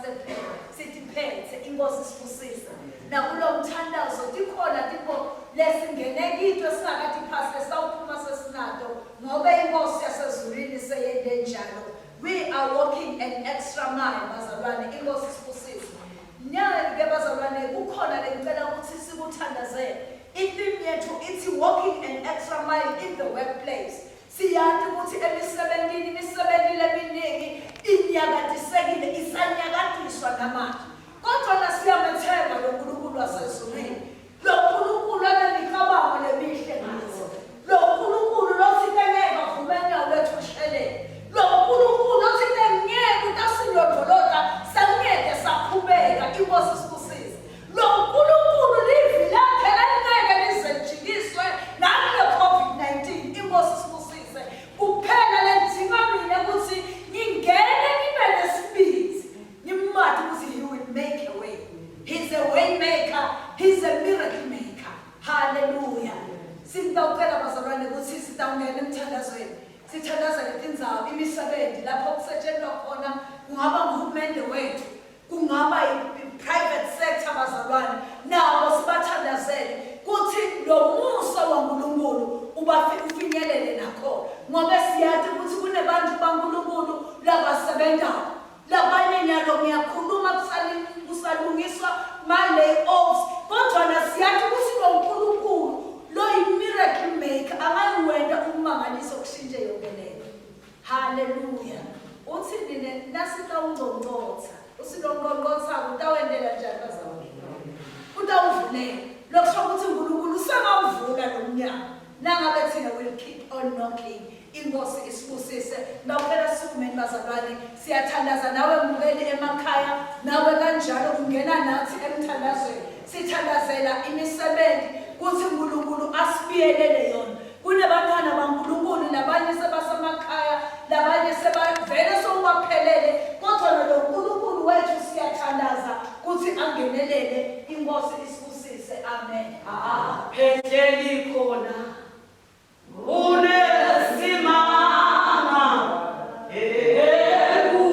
sitiphethe inkosi isibusise. Nakulo mthandazo tikhona tintfo lesingene kito esingakatiphasi lesitawuphuma sesinato ngobe inkosi yasezulwini seyente njalo. We are walking an extra mile bazalwane inkosi isibusise. Nyalo-ke bazalwane kukhona lengicela ukuthi sikuthandazele. I-theme yethu ithi walking an extra mile in the workplace. Siyati ukuthi emisebentini imisebenti leminingi inyakatisekile isanyakatiswa namanje. Kodwa nasiyamethemba lo Nkulunkulu wasezulwini. Lo Nkulunkulu anemicabango lemihle ngathi. Lo Nkulunkulu lothi ngeke avume unyawo lwethu lushelele. Lo Nkulunkulu othi ngeke utasilondvolota sangeke sakhubeka inkosi sibusise. Lo Nkulunkulu livi lakhe lalingeke lize lijikiswe nakule COVID-19 inkosi sibusise. Kuphela ledzinga mina ukuthi ngingene ngibe nesibindi ngimati ukuthi he will make a way. He's a way maker, he's a miracle maker. Hallelujah. Sitawucela bazalwane ukuthi sitawungena emthandazweni. Sithandazele tindzawo, imisebenzi lapho kusetshenzwa khona kungaba nguhulumende wethu, kungaba i-private sector bazalwane, nabo sibathandazele kuthi lo musa waNkulunkulu ubafinyelele nakhona ngoba siyazi ukuthi kunebantu baNkulunkulu labasebenzayo labanye nyalo ngiyakhuluma kusalungiswa ma-lay-offs kodwa nasiyathi ukuthi lo nkulunkulu lo yi-miracle maker angayiwenta ummangaliso kushintshe yonke lento haleluya uthi nine nasitawungcongcotha usilongqongqothako utawentela njani bazalwane utawuvulela lokusho ukuthi unkulunkulu usengawuvula lo mnyango nangabe thina will keep on knocking inkosi isibusise ngawuphela sukumeni bazalwane siyathandaza nawe mbukeli emakhaya nawe kanjalo ungena nathi emthandazweni sithandazela imisebenzi kuthi uNkulunkulu asibiyelele yona kunabantwana baNkulunkulu nabanye sebasemakhaya labanye sebavele sowubaphelele kodwa lo nkulunkulu wethu siyathandaza kuthi angenelele inkosi isibusise amen. Phehleli khona unesimanga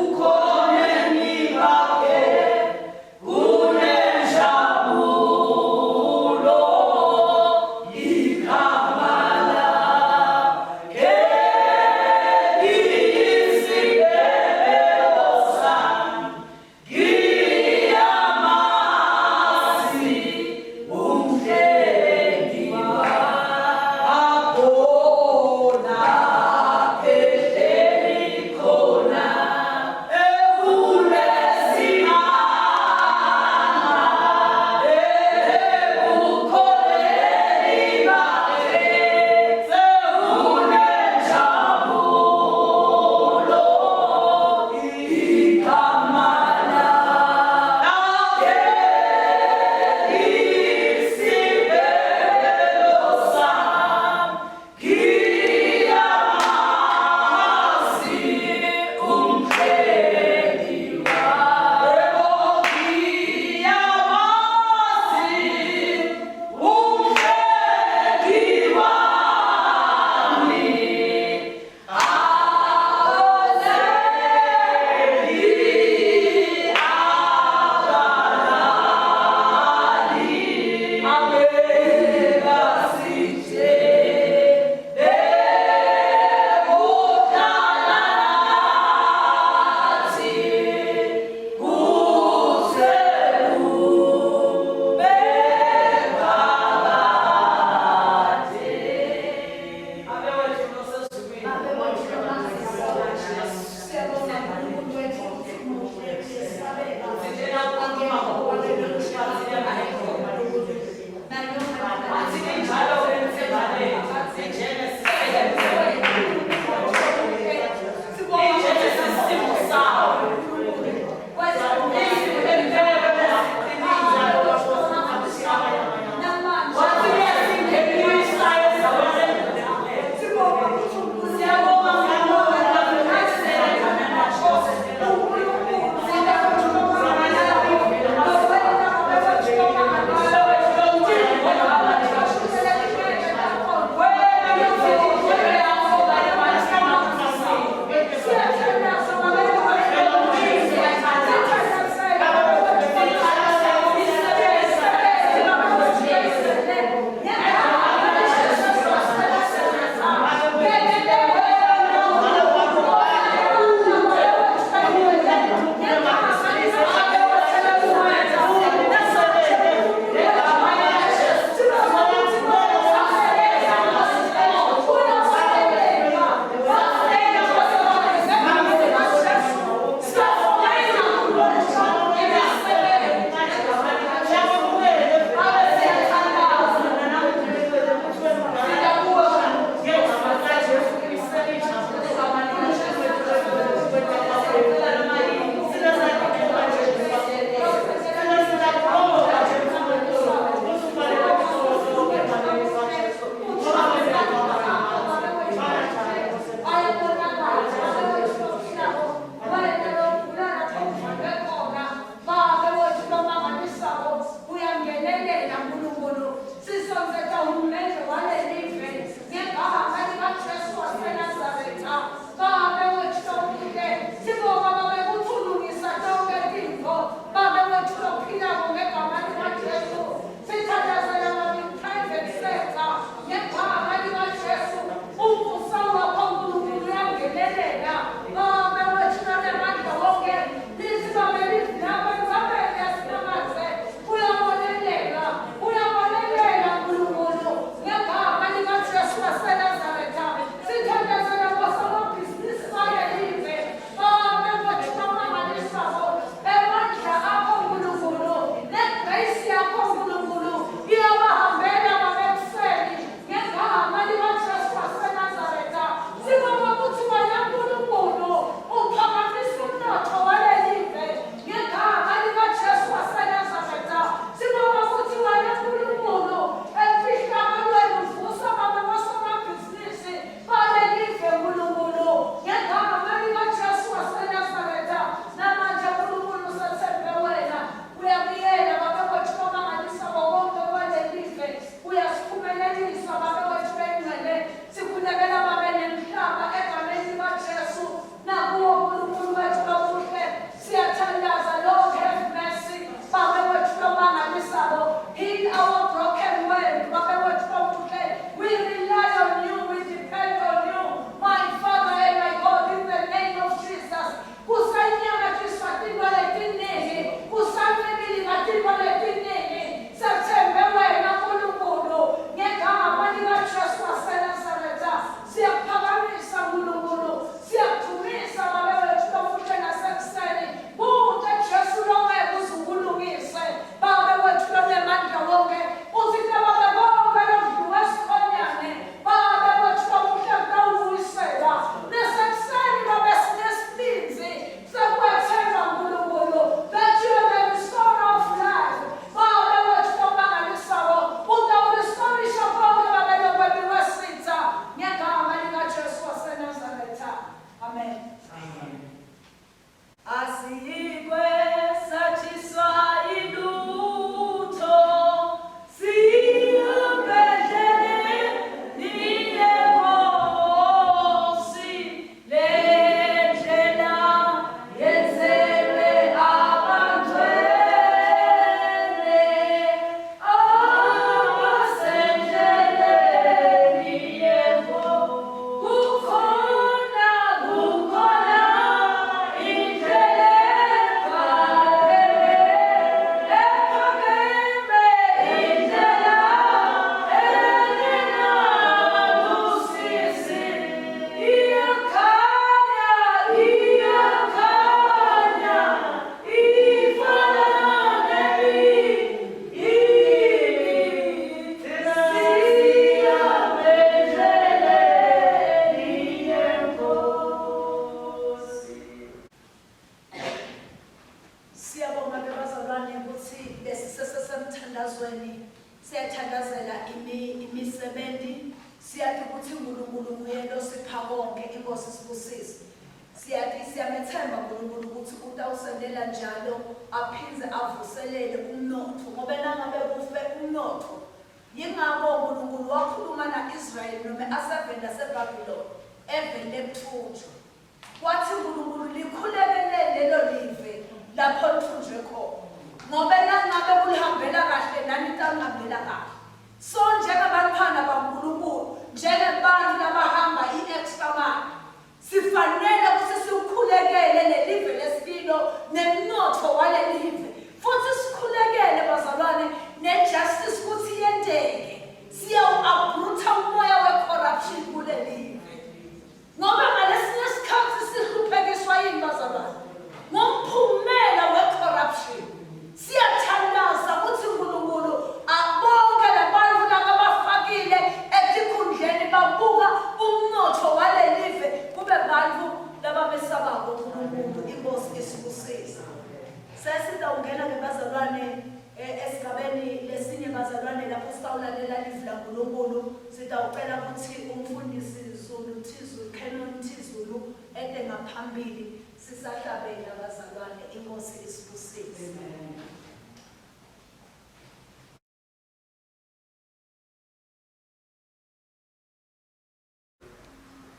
ekukhoneni bakhe kunenjabulo igama lakhe liyisiphephelo sami ngiyamazi umhlengi wami. Sisebenti siyati kutsi uNkulunkulu nguye losipha konke inkosi sibusise. Siyati siyamethemba uNkulunkulu kutsi utawusentela njalo aphindze avuselele umnotfo ngobe nangabe kufe umnotfo yingako uNkulunkulu wakhuluma na-Israyeli nome aseveni laseBhabhiloni eveni lekutfunjwa. Watsi uNkulunkulu likhulekele lelo live lapho litfunjwe khona ngobe nangabe kulihambela kahle nani litalihambela kahle. So njengebantfwana baNkulunkulu, njengebantfu labahamba i-extra mile, sifanele kutsi siwukhulekele lelive lesikilo nemnotfo walelive futsi sikhulekele bazalwane ne-justice kutsi yenteke. Siyawu-uprootha umoya we-corruption kulelive. Ngoba ngalesinye isikhathi sihluphekiswa yini bazalwane? Ngumphumela we-corruption. Siyathandaza ukuthi uNkulunkulu abonke labantu lakabafakile etikhundleni babuka umnotfo walelive kube bantu labamesabako uNkulunkulu. Inkosi isibusise. Sesitawungena-ke bazalwane Esigabeni lesinye bazalwane lapho sitawulalela livi laNkulunkulu sitawucela kutsi umfundisi Zulu Thizulu Canon Thizulu ete ngaphambili sisahlabela bazalwane inkosi isibusise.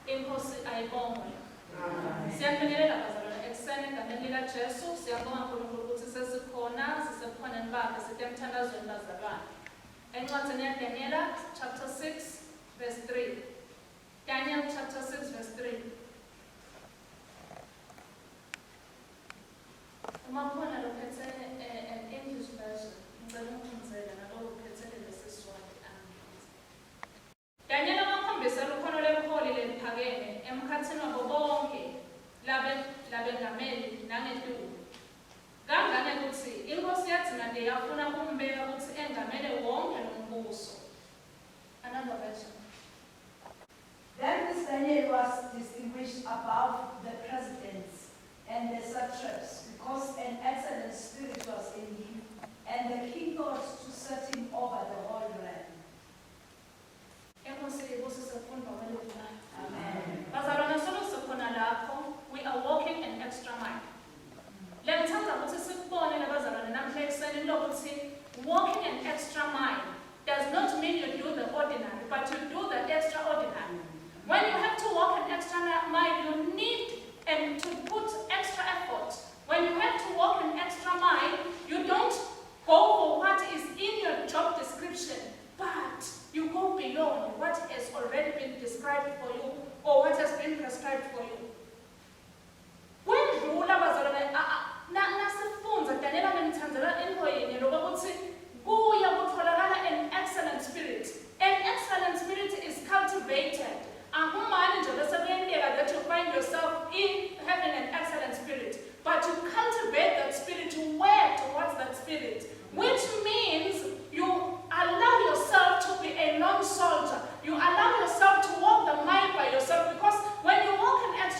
Inkosi ayibongwe. Siyabingelela bazalwane ekuseni egameni likaJesu. Siyabonga uNkulunkulu ukuthi sesikhona sisebukhoneni bakhe sitemthandazweni bazalwane. Encwadzini yaDaniela chapter 6 verse 3. Daniel chapter 6 verse 3. Uma khona lophethe an English version, ngicela ungifundzele nalowo uphethe lelesiswati angifundze. Danyela wakhombisa likhono lebuholi leliphakeme emkhatsini wabo bonkhe labengameli nangetulu, kangangekutsi inkhosi yadzimate yafuna kumbeka kutsi engamele wonkhe lombuso. Another version. Then this Daniel was distinguished above the presidents and the satraps, because an excellent spirit was in him, and the king thought to set him over the whole realm. Enkosi ibusise kufundwa kwelivi layo. Bazalwane solo sikhona lapho, we are walking an extra mile. Lengithanda ukuthi sikubone labazalwane namhla ekuseni lokuthi walking an extra mile does not mean you do the ordinary, but you do the extraordinary. When you have to walk an extra mile, you need and to put extra effort. When you have to walk an extra mile, you don't go for what is in your job description, but you go beyond what has already been described for you or what has been prescribed for you. Kwendlula bazalwane nasifundza Daniela ngimthandzela intfo yinye lokuthi kuye kutholakala an excellent spirit. An excellent spirit is cultivated. Akumani nje bese kuyenteka that you find yourself in having an excellent spirit, but you cultivate that spirit, you work towards that spirit, which means you allow yourself to be a lone soldier. You allow yourself to walk the mile by yourself, because when you walk an extra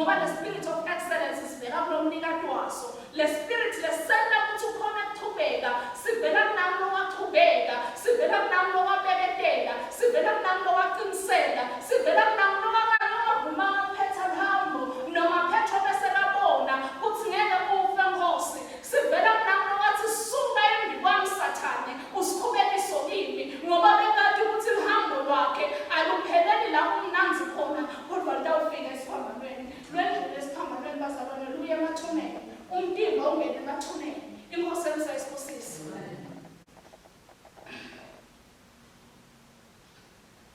Ngoba le spirit of excellence sivela kulo mnikati waso. Le spirit lesenta ukuthi ukhona kuchubeka, sivela kunami lowachubeka, sivela kunami lowabeketela, sivela kunami lowaqinisela, sivela kunami lowavuma ngaphetha luhambo noma Petro bese kabona kutsi ngeke ufe Nkosi. Sivela kunami lowathi suka embi kwami Sathane, usikhubekiso kimi, ngoba bekati kutsi luhambo lwakhe alupheleli la kumnandzi khona, kodvwa lutawufika esiphambanweni. Lwendlule esiphambanweni bazalwane luye emathuneni, umtimba ungene emathuneni. INkhosi emsa isibusise.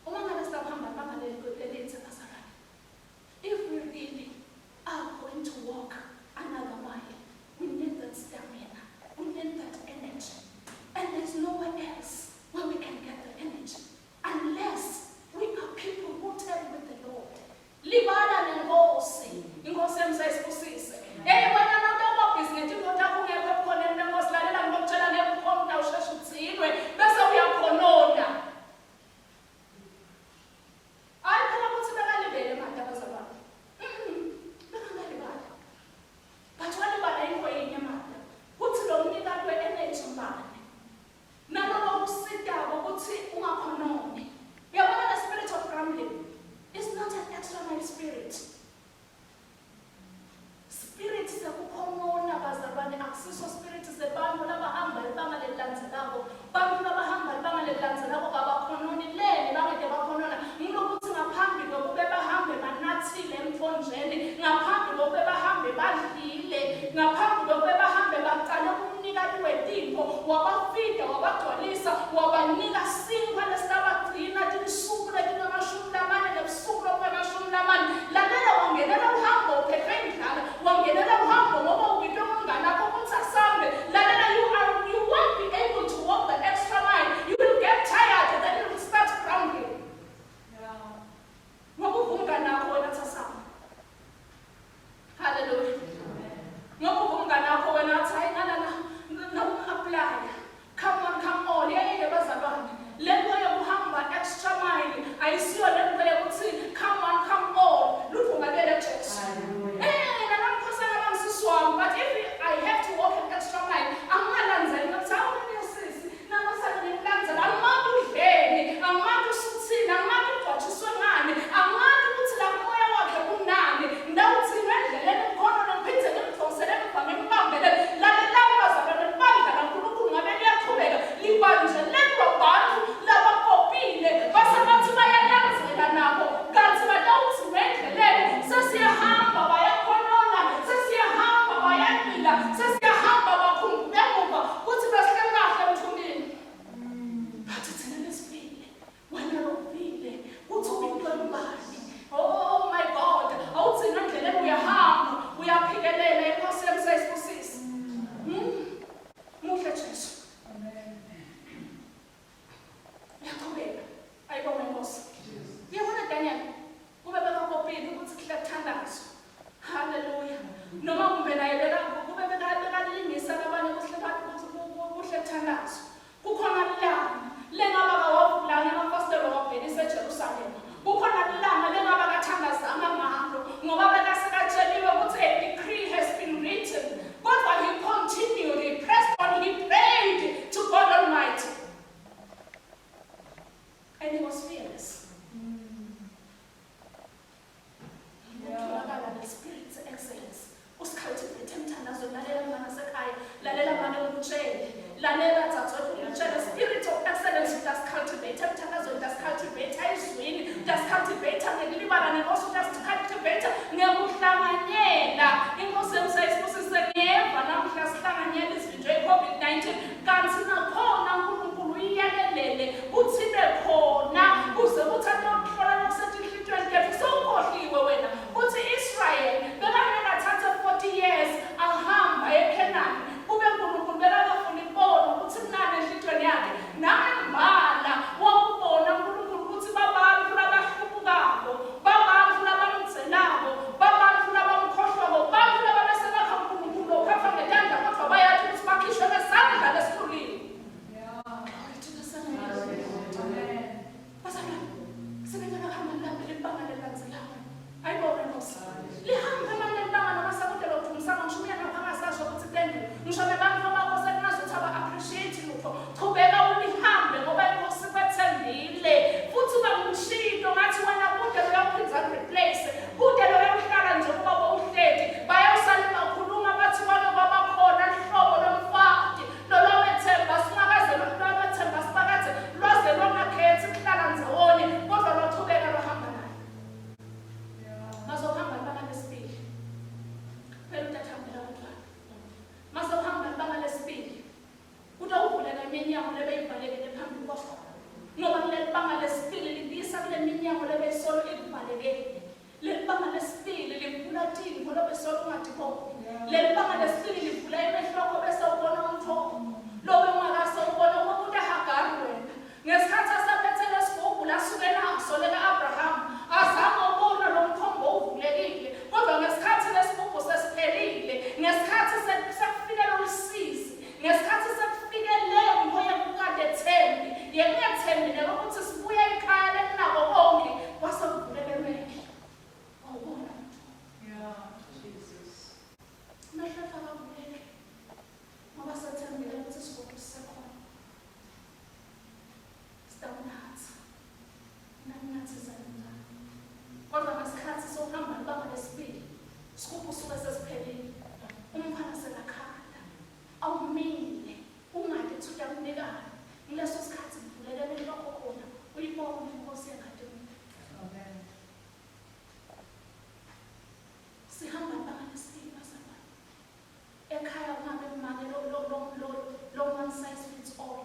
Uma ngabe sitawuhamba libanga lelitse bazalwane, if we really are going to walk another mile, we need that stamina, we need that energy. And there's nowhere else where we can get the energy unless we are people who turn with the Lord. Libala nenkosi, inkosi yami sayisibusise. Hey wena nanto ubabhizi ngetinto takho ungekho ebukhoneni benkosi, lalela ngikutshela ngeke ukhona utawusheshe ugcinwe bese uyakhonona. Hayi phela ukuthi bekalibele manje abazalwane. Bekangalibali. But walibala into yinye manje. Kuthi lo mnikati we-energy mbane. Naloko kusitako ukuthi ungakhononi. Uyabona the spirit of grumbling is not an extra mile spirit. Spirit sekukhonona bazalwane akusiso spirit sebantu labahamba libanga lelilandzelako. Bantu labahamba libanga lelilandzelako kabakhononi leni bangeke bakhonona. Ngilokuthi ngaphambi kokube bahambe banathile emthonjeni, ngaphambi kokube bahambe badlile, ngaphambi kokube bahambe bacale kumnikati wetintfo, wabafida, wabagcwalisa, wabanika sinkhwa lesitabagcina tinsuku letingemashumi lamane nebusuku lobungemashumi lamane. Lalela, wangenela uhambo uphethwe indlala, wangenela uhambo ngoba ubitwe ngumngane wakho kutsi asambe. Lalela, you won't be able to walk the extra mile. You will get tired and then you will start grumbling. Ngoba uva umngane wakho wena athi asambe. Hallelujah. Ngoba uva umngane wakho wena athi hayi ngalana naku-applya. Come on, come on. Yeye bazalwane. Le nto yokuhamba extra mile ayisiyo le nto yokuthi come on, come on. Ludvumabele Jesu. Eh, nanamkhosana bamsisi wami, but if I have to walk an extra mile, angingalandzeli ngathi hawu sisi, namasana ngimlandzela, angimati udleni, angimati usuthini, angimati ugcwatshiswe ngani, angimati ukuthi la moya wakhe kunani. Ndawuthini endleleni ngikhona ngiphindze ngimdonsele emuva ngimbambele. Lalelani bazalwane, libandla laNkulunkulu ngabe liyaqhubeka libanjelelwa bantu labakopile base bathi bayalandzela nabo kanti batawugcina endleleni. Sesiyahamba bayakhonona, sesiyahamba bayalila, sesiyahamba bakhumbuka emuva kutsi besihleli kahle emthunini. Bathi thina lesifile, wena lofile kutsi ubitwe ngubani. Oh my God, awugcina endleleni uyahamba uyaphikelela. Inkosi yami sayisibusise. Muhle Jesu. Uyaqhubeka, ayibonge inkosi. Uyabona Daniel, kube bekakopile ukuthi kuhle kuthandazwa. Haleluya. Noma kumbe naye beka kube bekalingisa labanye kuhle kuhle kuthandazwa. Kukhona lilanga lengaba kawavulanga emafasitelo wabhekisa eJerusalema. Kukhona lilanga lengaba kathandazanga ngalo ngoba bekasekatsheliwe ukuthi a decree has been written. Kodwa he continued, he pressed on, he prayed to God Almighty. And he was fearless. Kutholakala le spirit excellence. Usicultivate emthandazweni. Lalela mngane sekhaya, lalela mngane ngikutshele, lalela dzadzewethu ngikutshele, spirit of excellence utas-cultivate emthandazweni, utas-cultivate ezwini, utas-cultivate ngekulibala nenkosi, utas-cultivate ngekuhlanganyela. Inkosi yami sayisibusise. Ngiyeva namuhla sihlanganyela izivinjwe i-COVID-19, kanti nakhona uNkulunkulu uyiyekelele kutsi ibe khona kuze kutsi atokuhlola lokusetinhlitiyweni tetfu. Sewukhohliwe wena kutsi Israyeli bekangeke athathe 40 years ahamba eKhenani kube uNkulunkulu bekangafuni kubona kutsi kunani enhlitiyweni yakhe. Nangembala wakubona uNkulunkulu kutsi babantfu labahlubukako, babantfu labamdzelako, babantfu labamkhohlwako, bantfu lababese bakha uNkulunkulu lophathwa ngetandla kodvwa bayati kutsi bakhishwe ngesandla lesiluliwe. Ngoba kuleli banga lesibili likuyisa kule minyango lebeyisolo ikubalekele. Leli banga lesibili livula tintfo lobesolo ungatiboni. Leli banga lesibili livula emehlo akho bese ubona umtfombo lobe ungakase ubone ubuta Hagari wena. Ngesikhathi asaphethe lesigubhu lasuke naso leka-Abrahama, azange ubona lo mthombo uvulekile. Kodwa ngesikhathi lesigubhu sesiphelile, ngesikhathi sekufike lolusizi, Ngesikhathi sekufike lentfo yekukatethembi, yekungethembi nekwekutsi sibuye ekhaya lelinako konkhe, kwase kuvuleka emehlo. Wawubona umtfombo. Emehlo etfu akavuleki ngoba setsembile kutsi sigodlo sisekhona. Sitawunatsa. Nakunatsisa njani? Kodwa ngesikhatsi sewuhamba libanga lesibili, sigubhu suke sesiphelile. Umntfwana sekakhala. Awumile, ungati kutsi utakunikani. Nguleso sikhatsi kuvuleka emehlo akho khona, uyibone iNkhosi yenkhatimulo. Amen. Sihamba libanga lesibili bazalwane. Ekhaya ungabe make lo lo lo lo lo one size fits all.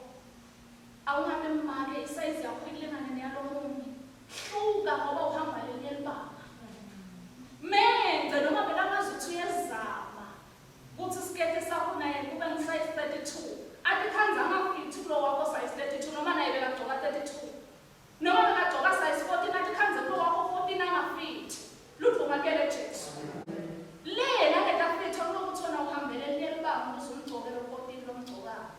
Awungabe make isayizi yakho ilingane neyalomunye. Hluka ngoba uhamba lelinye libanga. Mence noma bekangazi ukuthi uyezama kutsi sikete sakho naye kube ngu size 32. Atikhandze angafithi kulo wakho size 32 noma naye bekagcoka 32. Noma bekagcoka size 14 atikhandze kulo wakho 14 angafithi. Ludvumo alubuyele Jesu. Le naketafitha kulokuthi wena uhambele elinye libanga ukuze umgcoke lo 14 lomgcokako.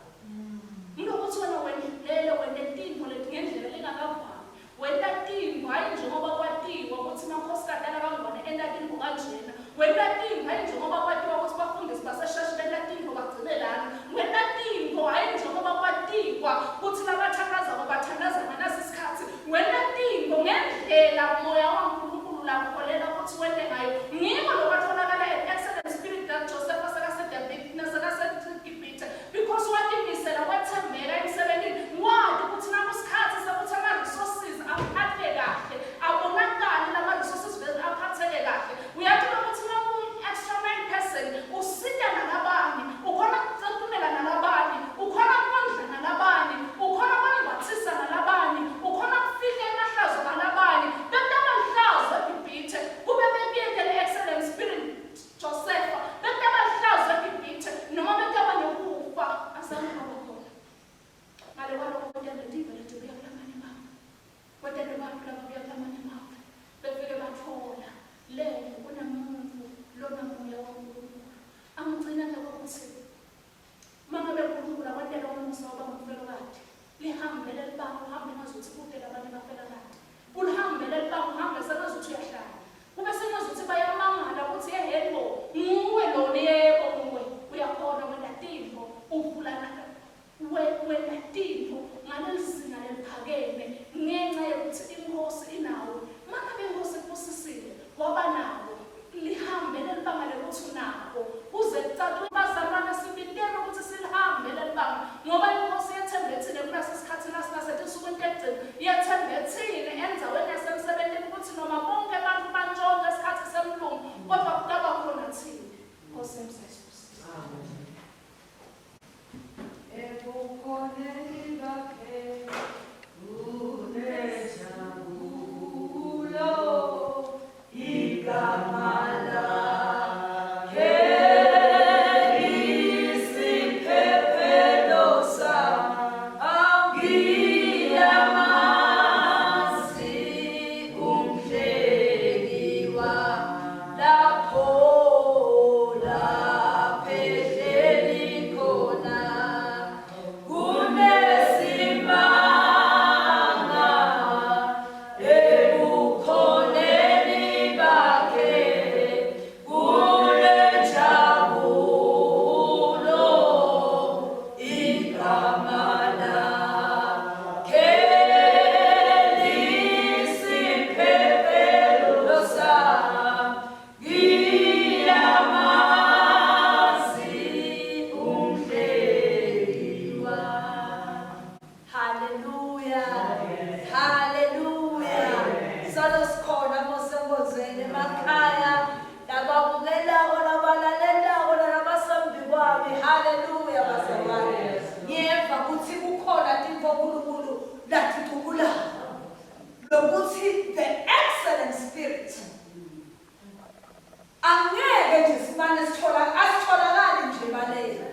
Ngulokuthi wena wendlulele wente tintfo leti ngendlela lengakavami. Wenta tintfo hhayi njengoba kwatiwa kutsi emakhosikati alakaNgwane enta tintfo kanjena. Wenta tintfo hhayi njengoba kwatiwa kutsi bafundisi basesheshi benta tintfo bagcine lana. Wenta tintfo hhayi njengoba kwatiwa kutsi labathandazako bathandaza nganasi sikhatsi. Wenta tintfo ngendlela Moya waNkulunkulu lakukholela kutsi wente ngayo. Ngiko lokwatfolakala an excellent spirit that Josefa sekaseGibhithe because watimisela wetsembeka emsebentini wati kutsi nakusikhatsi sekutsi ama-resources aphathwe kahle abonakale lama-resources vele aphatheke kahle. Uyati lokuthi nawu-extra mile person usita nalabanye, ukhona kucetuleka nalabanye, ukhona kondla nalabanye, ukhona kwembatsisa nalabanye, ukhona kufihla emahlazo alabanye. Bekutaba lihlazo eGibhithe kube bekuyente le-excellent spirit Josefa. Bekutaba lihlazo eGibhithe noma bekutaba nekufa. Azange kwaba khona. Ngale kwaloko kwentela tive letibuya kulamanye emave. Kwentela bantfu lababuya kulamanye emave. Befike batfola le kunemuntfu lonamoya waNkulunkulu. Angigcina ngekutsi Uma ngabe uNkulunkulu akwentela umusa waba ngumfelokati, lihambe lelibanga uhambe ngazuthi kute labanye abafelakati. Ulihambe lelibanga uhambe sengazuthi uyahlanya. Kube sengazuthi bayamangala ukuthi ehhe bo, nguwe lona yebo nguwe. Uyakhona wenta tintfo uvula wenta tintfo ngalelizinga leliphakeme ngenca yekutsi iNkhosi inawe. Uma ngabe iNkhosi ikubusisile waba nako Lihambe lelibanga lekutsi unako, kuze kucace. Bazalwane, sibitelwe kutsi silihambe lelibanga, ngoba iNkhosi yetsembe tsine kulesi sikhatsi nasinasetinsukwini tekugcina. Yetsembe tsine endzaweni yasemsebentini kutsi noma bonkhe bantfu bantjontja sikhatsi semlungu, kodvwa kutaba khona tsine. Nkhosi yami sayisibusise. Ebukhoneni bakhe kunenjabulo, igama lakhe isiphephelo sami, ngiyamazi umhlengi wami. Lapho laphehleli khona kunesimanga ebukhoneni bakhe kunenjabulo igama lakhe lisiphephelo sami ngiyamazi umhlengi wami. Haleluya. Haleluya. Solo sikhona mosenkonzweni emakhaya lababukelako labalalelako nalabasembi kwami. Haleluya bazalwane. Ngiyeva kutsi kukhona tintfo uNkulunkulu laticukula. Wekuthi the excellent spirit angeke nje simane sithola asitholakali nje baleka.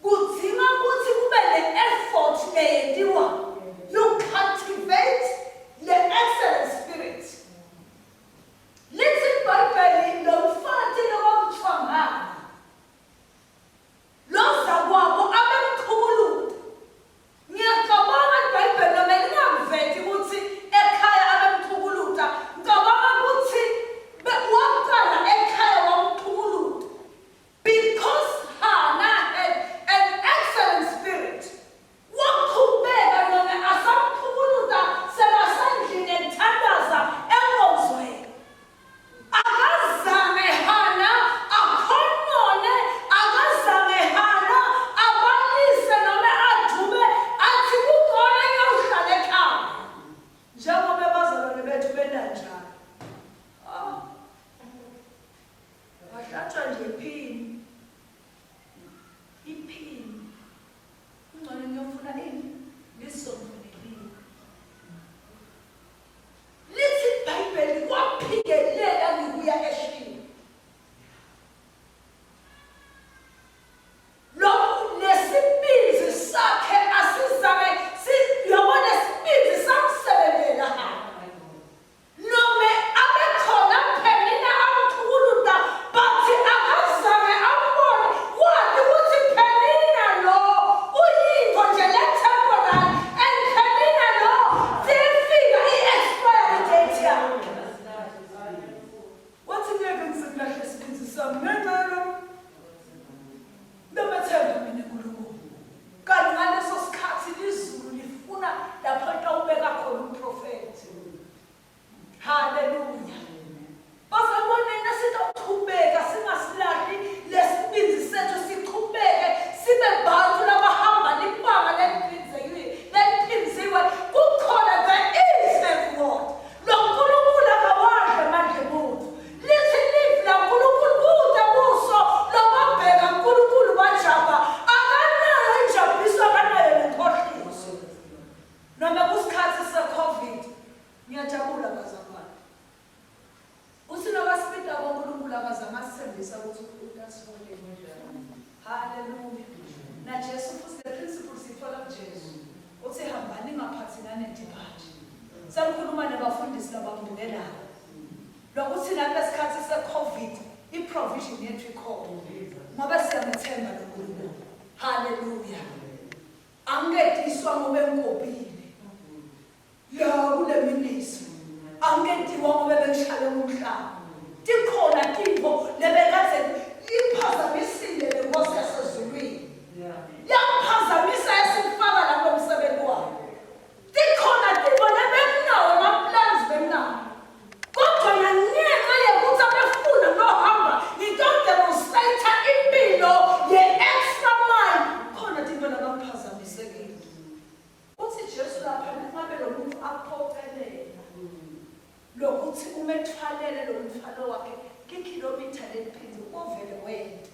Kudzinga ukuthi kube ne-effort leyentiwa. You cultivate the excellent spirit. Lithi iBhayibheli lo mfati lokwakuthiwa ngani lozakwabo abemchukuluta. Ngiyacabanga iBhayibheli noma lingakuveti ukuthi ekhaya abemchukuluta, ngicabanga ukuthi waqala ekhaya wamchukuluta. Because Hannah had an excellent spirit. Waqhubeka noma asamchukuluta sebasendlini ethandaza enkonzweni. Akazange Hana akhonone, akazange Hana abalise noma adube athi kungcono ngiyohlala ekhaya. Njengoba abazalwane bethu benta njalo. Oh. Wahlatshwa nje iphini. Iphini. Kungcono ngiyofuna ini? Lisonto nelinye. Lithi iBhayibheli kwaphikelela ngikuya eShilo. Lokhu nesibindi sakhe asizange siyabona isibindi samsebenzela hamba. Nome abekhona Penina amchukuluta but akazange ambone wati kutsi Penina lo uyintfo nje le temporary and Penina lo seyifika i-expiry date yakhe. Wathi ngeke ngisimlahle isibindi sami ngenxa yalo Ngiyamethemba mina uNkulunkulu. Kanti ngaleso sikhathi lizulu lifuna lapho litawubeka khona umprofethi. Haleluya. Bazalwane nasitawuchubeka singasilahli lesibindzi sethu sichubeke sibe bantu labahamba libanga leliphindzekile leliphindziwe kukhona there is a reward. Lo Nkulunkulu akawadli amandla emuntfu. Lithi livi laNkulunkulu kute buso lobabheka uNkulunkulu bajabha akanayo injabuliso akanayo nenkohliso. Noma kusikhathi se-COVID ngiyajabula bazalwane. Uthi nokasibita koNkulunkulu akazange asithembisa ukuthi utasiholela. Haleluya. NaJesu futhi the principle siyithola kuJesu. Uthi hambani ningaphathi nanedibhaji. Sengikhuluma nabafundisi labangibukelayo. Lokuthi nakulesikhathi se-COVID i-provision yethu ikhona. Ngoba siyamethemba lo Nkulunkulu. Haleluya. Angingediswa ngoba engikopile. Ya kule ministry. Angingediwa ngoba bengishaywe umhlaba. Tikhona tintfo lebekadze iphazamisile le Nkosi yasezulwini. Yamphazamisa yasimfaka la kulo msebenzi wayo. Tikhona tintfo lebenginawo ema-plans benginawo. Kodwa nangenxa yekuthi abefuna kuyohamba ngitodemonstrate impilo ye-extra mile. Khona tintfo labakuphazamisekile. Uthi Jesu lapha nangabe lo muntu aphoqelela lokuthi umethwalele lo mthwalo wakhe kikhilomitha leliphindze kovele wente.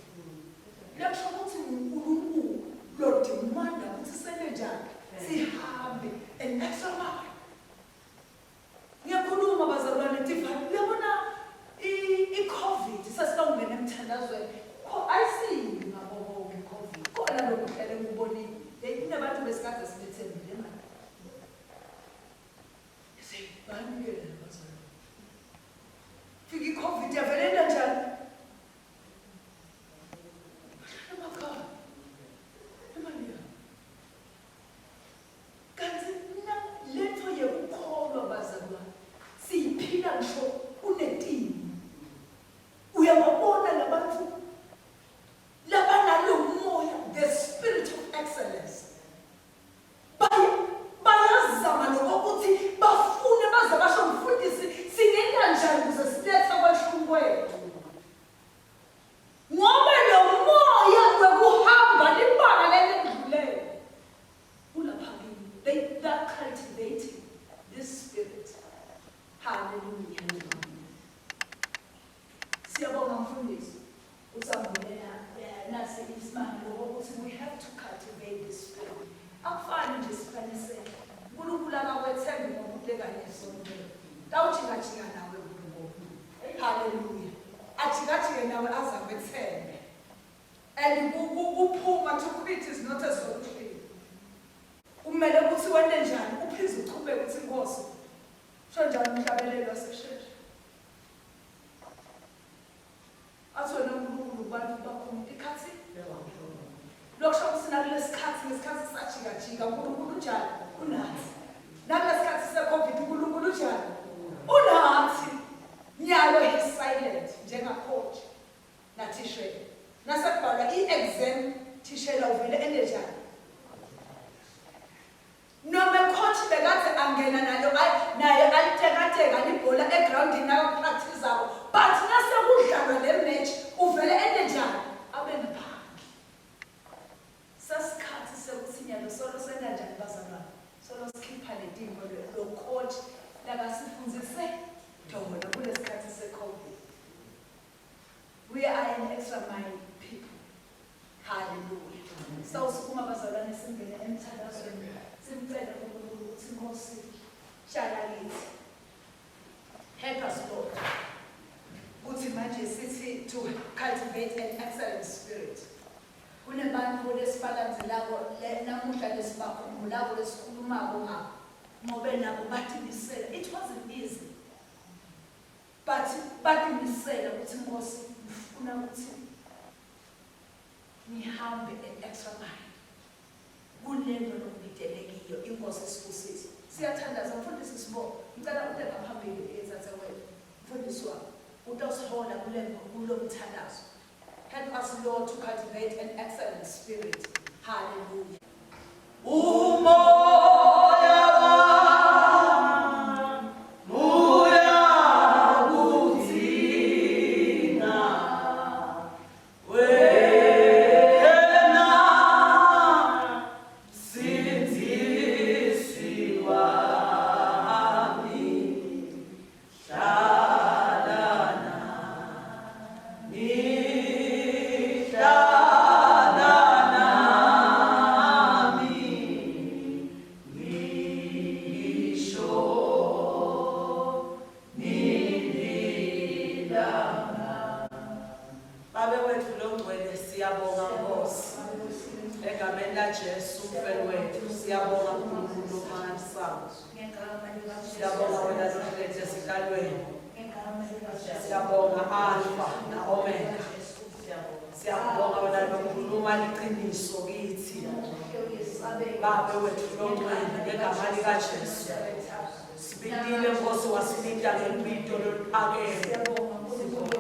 Lekusho ukuthi uNkulunkulu lodimanda ukuthi sente njani sihambe an extra mile. Ngiyakhuluma bazalwane divine uyabona i-COVID sesitawungena emthandazweni kho ayisimi ngabo bonke i-COVID khona lokhu hlele ngikubonile hey kunabantu besikade sibethembile manje banikele bazalwane fika i-COVID yavele enta njani emakhaya imali. Tawujikajika nawe Nkulunkulu. Hallelujah. Ajikajike nawe aze akwethembe. And kuphuma to quit is not a solution. Kumele ukuthi wente njani uphinde uchubeke uthi Nkosi. Sho njani umhlabelelo wasesheshe. Athi wena uNkulunkulu kubantu bakho ikhathi lokusho ukuthi nakulesikhathi ngesikhathi sajikajika uNkulunkulu unjani unathi. Nakulesikhathi se-COVID uNkulunkulu unjani unathi. Nyalo he silent njenga-coach nathishela. Nasekubhalwa i-exam thishela uvele ende njani? Noma coach bekade angena nalo naye alitekateka libhola egroundini nakapracticako but nasekudlalwa le match uvele ende njani abe ngaphandle. Sesikhathi sekuthi nyalo solo senta njani bazalwane solo sikhipha letinto lo coach lakasifundzise tona kulesikhathi se-COVID. We are an extra mile people. Hallelujah. Sawusukuma bazalwane singene emthandazweni simcele uNkulunkulu ukuthi Nkosi tshala kithi. Help us Lord. Kuthi manje sithi to cultivate an excellent spirit. Kunebantu lesibalandzelako namuhla lesibakhumbulako lesikhulumako ngabo ngobe nabo batimisela. It wasn't easy. But batimisela ukuthi Nkosi ngifuna ukuthi ngihambe an extra mile kulento lokubidele kiyo inkosi isibusise. Siyathandaza mfundisi Sibo, ngicela ute ngaphambili ethathe wena mfundisi wami utosihola kule kulo mthandazo. Help us Lord to cultivate an excellent spirit. Hallelujah. Umoya wami uyakudinga wena Msindisi wami hlala nami hlala nami ngisho nililanga. Babe wethu longcwele siyabonga Nkosi egameni laJesu umfeli wethu siyabonga uNkulunkulu omangalisayo siyabonga wena lohlezi esihlalweni siyabonga Alfa na Omega siyabonga wena lokhuluma liqiniso kithi Babe wethu longcwele ngegama likaJesu Sibitile Nkosi wasibita ngelibito loluphakeme.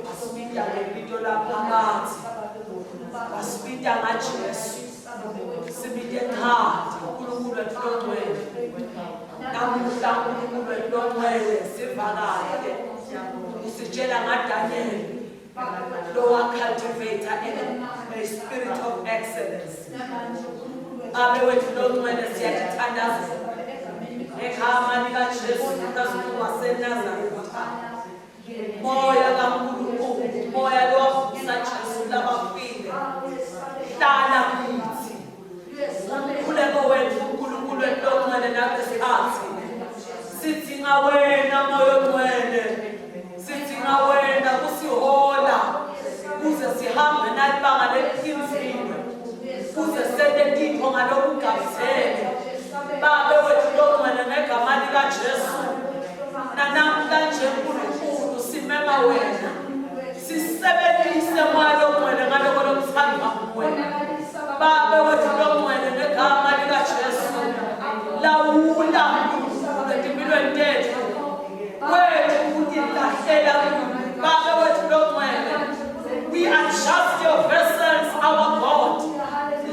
Wasibita ngelibito laphakathi. Wasibita ngaJesu. Sibite khadi uNkulunkulu wethu longcwele. Namuhla uNkulunkulu wethu longcwele siva kahle. Usitshela ngaDaniel lowa-cultivate a spirit of excellence. Babe wethu longcwele siyathandazela ngegama likaJesu Kristu waseNazaretha. Moya kaNkulunkulu, moya lowavusa Jesu labafile, hlala kithi. Umkhuleko wethu uNkulunkulu wethu longcwele nalesikhathi. Sidinga wena moya ongcwele. Sidinga wena kusihola kuze sihambe nalibanga leliphinziwe kuze sente tintfo ngalokugabuzele. Babe wethu longcwele ngegama likaJesu nanamhlanje Nkulunkulu simema wena sisebenzise moya longcwele ngaloko lokuthandwa nguwe. Babe wethu longcwele ngegama likaJesu lawula Nkulunkulu etimpilweni tethu wethu utilahlela Babe wethu longcwele. We are just your vessels, our God.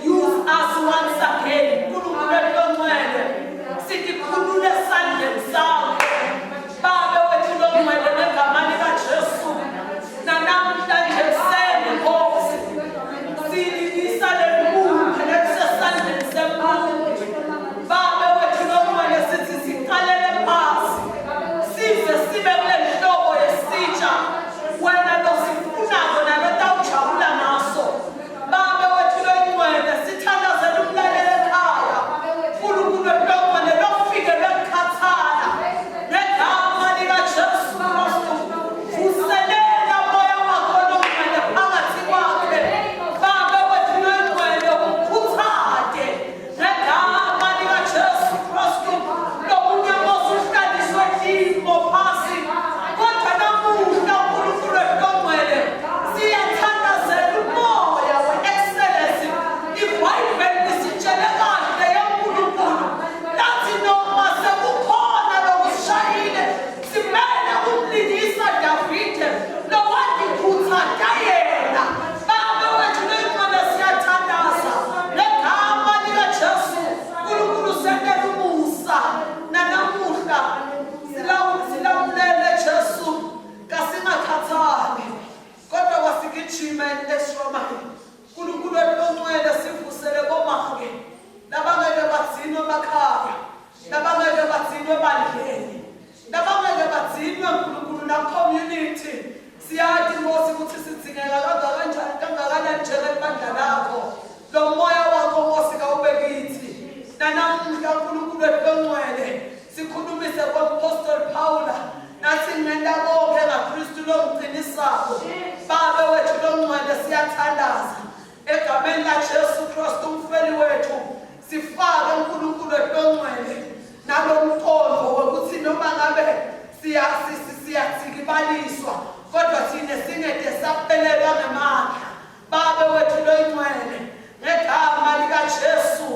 Use us once again. Nkulunkulu wethu longcwele sitikhulule esandleni sakho. Babe wethu longcwele ngegama likaJesu nanamhlanje ekuseni Nkosi sililisa lelibutho lelisesandleni sembumbi. Babe wethu longcwele sithi siqalele phasi size sibe kule nhlobo yesitsha. longiqinisako. Babe wethu longcwele siyathandaza egameni laJesu Kristu umfeli wethu sifake uNkulunkulu wethu longcwele nalomqondo wokuthi noma ngabe siyathikibaliswa kodwa thina singede saphelelwa ngamandla. Babe wethu loyingcwele, ngegama likaJesu,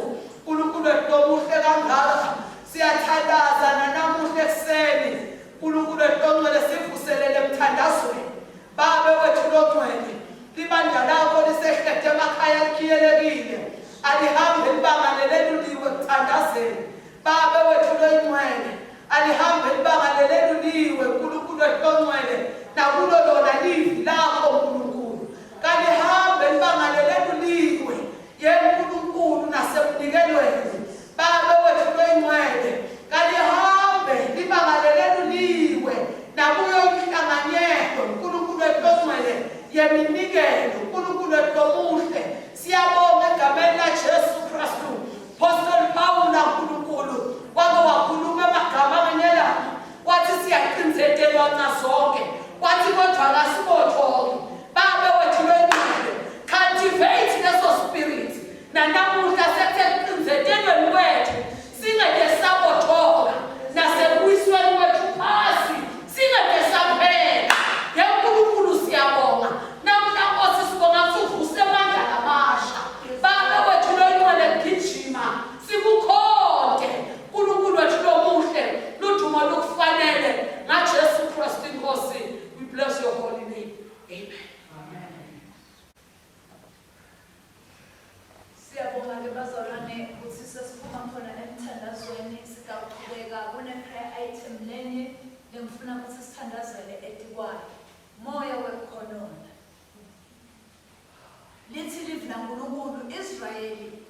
Nkulunkulu wethu lomuhle kangaka, siyathandaza nanamuhla ekuseni. Nkulunkulu wethu longcwele, sivuselele emthandazweni. Babe wethu longcwele, libandla lakho lisehlede emakhaya likhiyelekile, alihambe libanga leleluliwe ekuthandazeni. Babe wethu loyingcwele, alihambe libanga leleluliwe, Nkulunkulu wethu longcwele, nakulo lona livi lakho Nkulunkulu. Kalihambe libanga leleluliwe, ye Nkulunkulu nasemnikelweni. Babe wethu loyingcwele, kalihambe libanga leleluliwe, nakuyo inhlanganyelo, Nkulunkulu wethu longcwele, yeminikelo, Nkulunkulu wethu lomuhle. Siyabonga egameni laJesu Kristu. Apostle Pawula uNkulunkulu wake wakhuluma amagama angenyelana wathi siyaqinzetelwa nxa zonke wathi kodwa kasibothoke babe wethu lwengcwele cultivate leso spirit nanamuhla sekuseqinzetelweni kwethu singeke sabothoka nasekuyisweni kwethu phasi singeke saphela ngenkulunkulu siyabonga namhla nkosi sibonga suvuse amandla lamasha Baba wethu loyingcwele gijima sikukhonte uNkulunkulu wethu lomuhle ludumo lukufanele ngaJesu Kristu inkosi we bless your holy name amen. Amen. Siyabonga ke bazalwane ukuthi sesiphuma khona emthandazweni sitawuqhubeka kune-prayer item lenye lengifuna ukuthi sithandazele etikwayo moya wekukhonona Lithi livi laNkulunkulu, Israyeli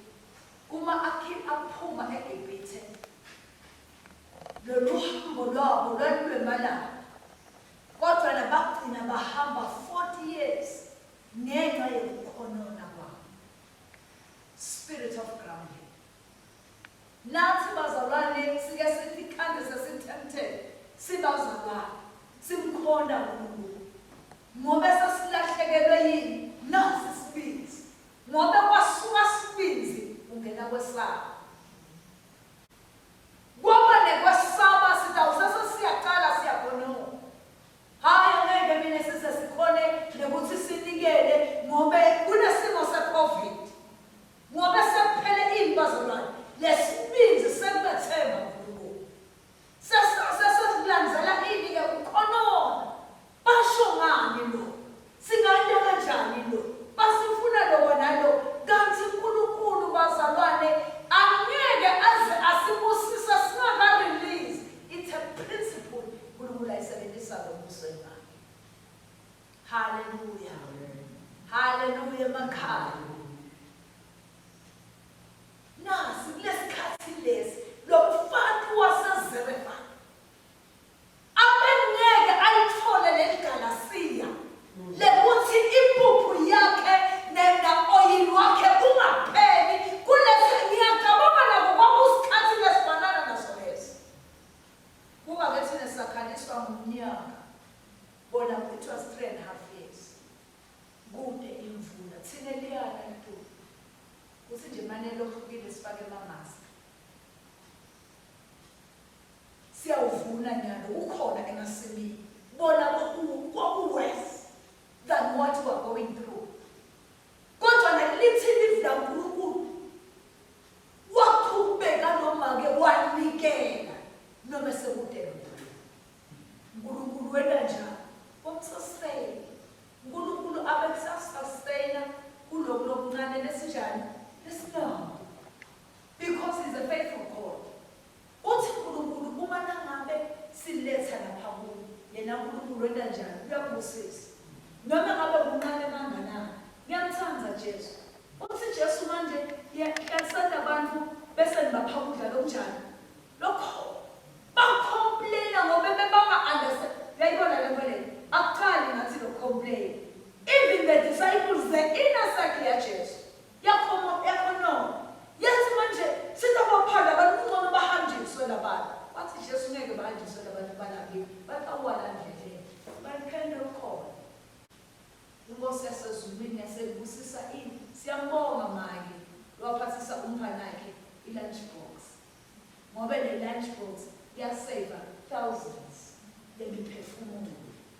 uma akhi aphuma eGibhithe, lolu hambo lwabo lwalulwemalanga, kodwa labagcina bahamba 40 years ngenxa yokukhonona kwabo. Spirit of grumbling. Nathi bazalwane sike sithi khande sesithemthele sibazalwane simkhonda uNkulunkulu ngobe sesilahlekelwe yini nasi isibinzi ngobe kwasuka sibinzi ungena kwesaba kwaba nekwesaba sitawusese siyaqala siyakhonona hhayi angeke mina size sikhone nekuthi sinikele ngobe kunesimo se-covid Ngobe sekuphele ini bazalwane? Lesibindzi sekumethemba uNkulunkulu. Sesikulandzela ini ke kukhonona. Basho ngani lo? Singayenta kanjani lo? Basifuna lokwa nalo. Kantsi uNkulunkulu bazalwane angeke aze asibusise singaka-release. It's a principle uNkulunkulu ayisebenzisako embusweni wakhe. Haleluya. Haleluya emakhaya. Nasi kulesikhathi lesi lomfati waseZerefati abengeke alithole leli galasiya lekuthi impuphu yakhe na-oyili wakhe ungapheli kulesi ngiyacabanga nako kwakusikhathi lesifanana naso lesi kungake thina sakhaliswa ngumnyaka Bona it was 3 and half years kude imvula thina liyana litulu kuthi nje mane lohlukile sifake ama-mask siyawuvuna nyalo ukhona emasimini bona kwaku-worse than what we are going through kodwa nalithi livi laNkulunkulu waqhubeka noma-ke wanikela noma sekude lokho uNkulunkulu wena njani wamsustain uNkulunkulu abe kusasustain kuloku lokuncane lesinjani lesinako because he's a faithful God uthi uNkulunkulu uma nangabe siletha lapha kuye yena uNkulunkulu wenta njani uyakubusisa noma ngabe kuncane kanganani ngiyamthanda Jesu uthi Jesu manje yahlalisana abantu bese nibapha ukudla lokunjani lokho bacomplaina ngoba bebanga-understand uyayibona le nto leyo akuqali ngathi lo-complain even the disciples the inner circle yaJesu yakhonona yathi manje sitabaphanda abantu kungcono bahanjiswe labantu wathi Jesu ngeke bahanjiswe labantu balambile batawuwala ndleleni baphenduka. Inkosi yasezulwini yasebusisa ini. Siyambonga make lowaphathisa umntfwanakhe i-lunch box. Ngobe le lunch box yaseva thousands lemiphefumulo.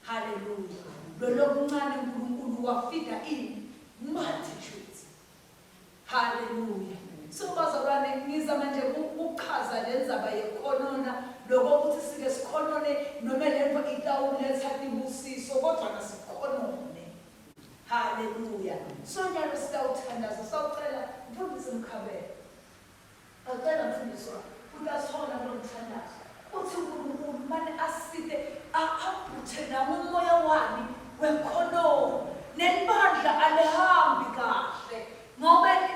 Hallelujah. Lolokuncane uNkulunkulu wafida ini multitudes. Haleluya. So bazalwane ngizama nje ukuchaza le ndzaba yekhonona lokho ukuthi sike sikhonone noma lento itawuletha tibusiso kodwa kasikhonone. Haleluya. So njalo sitawuthandaza sawucela mfundisi Mkhabela. Ngacela mfundisi wami utasona kulo mthandazo uthi uNkulunkulu mane asite abhuthe nawo umoya wami wekhonono nelibandla alihambi kahle ngoba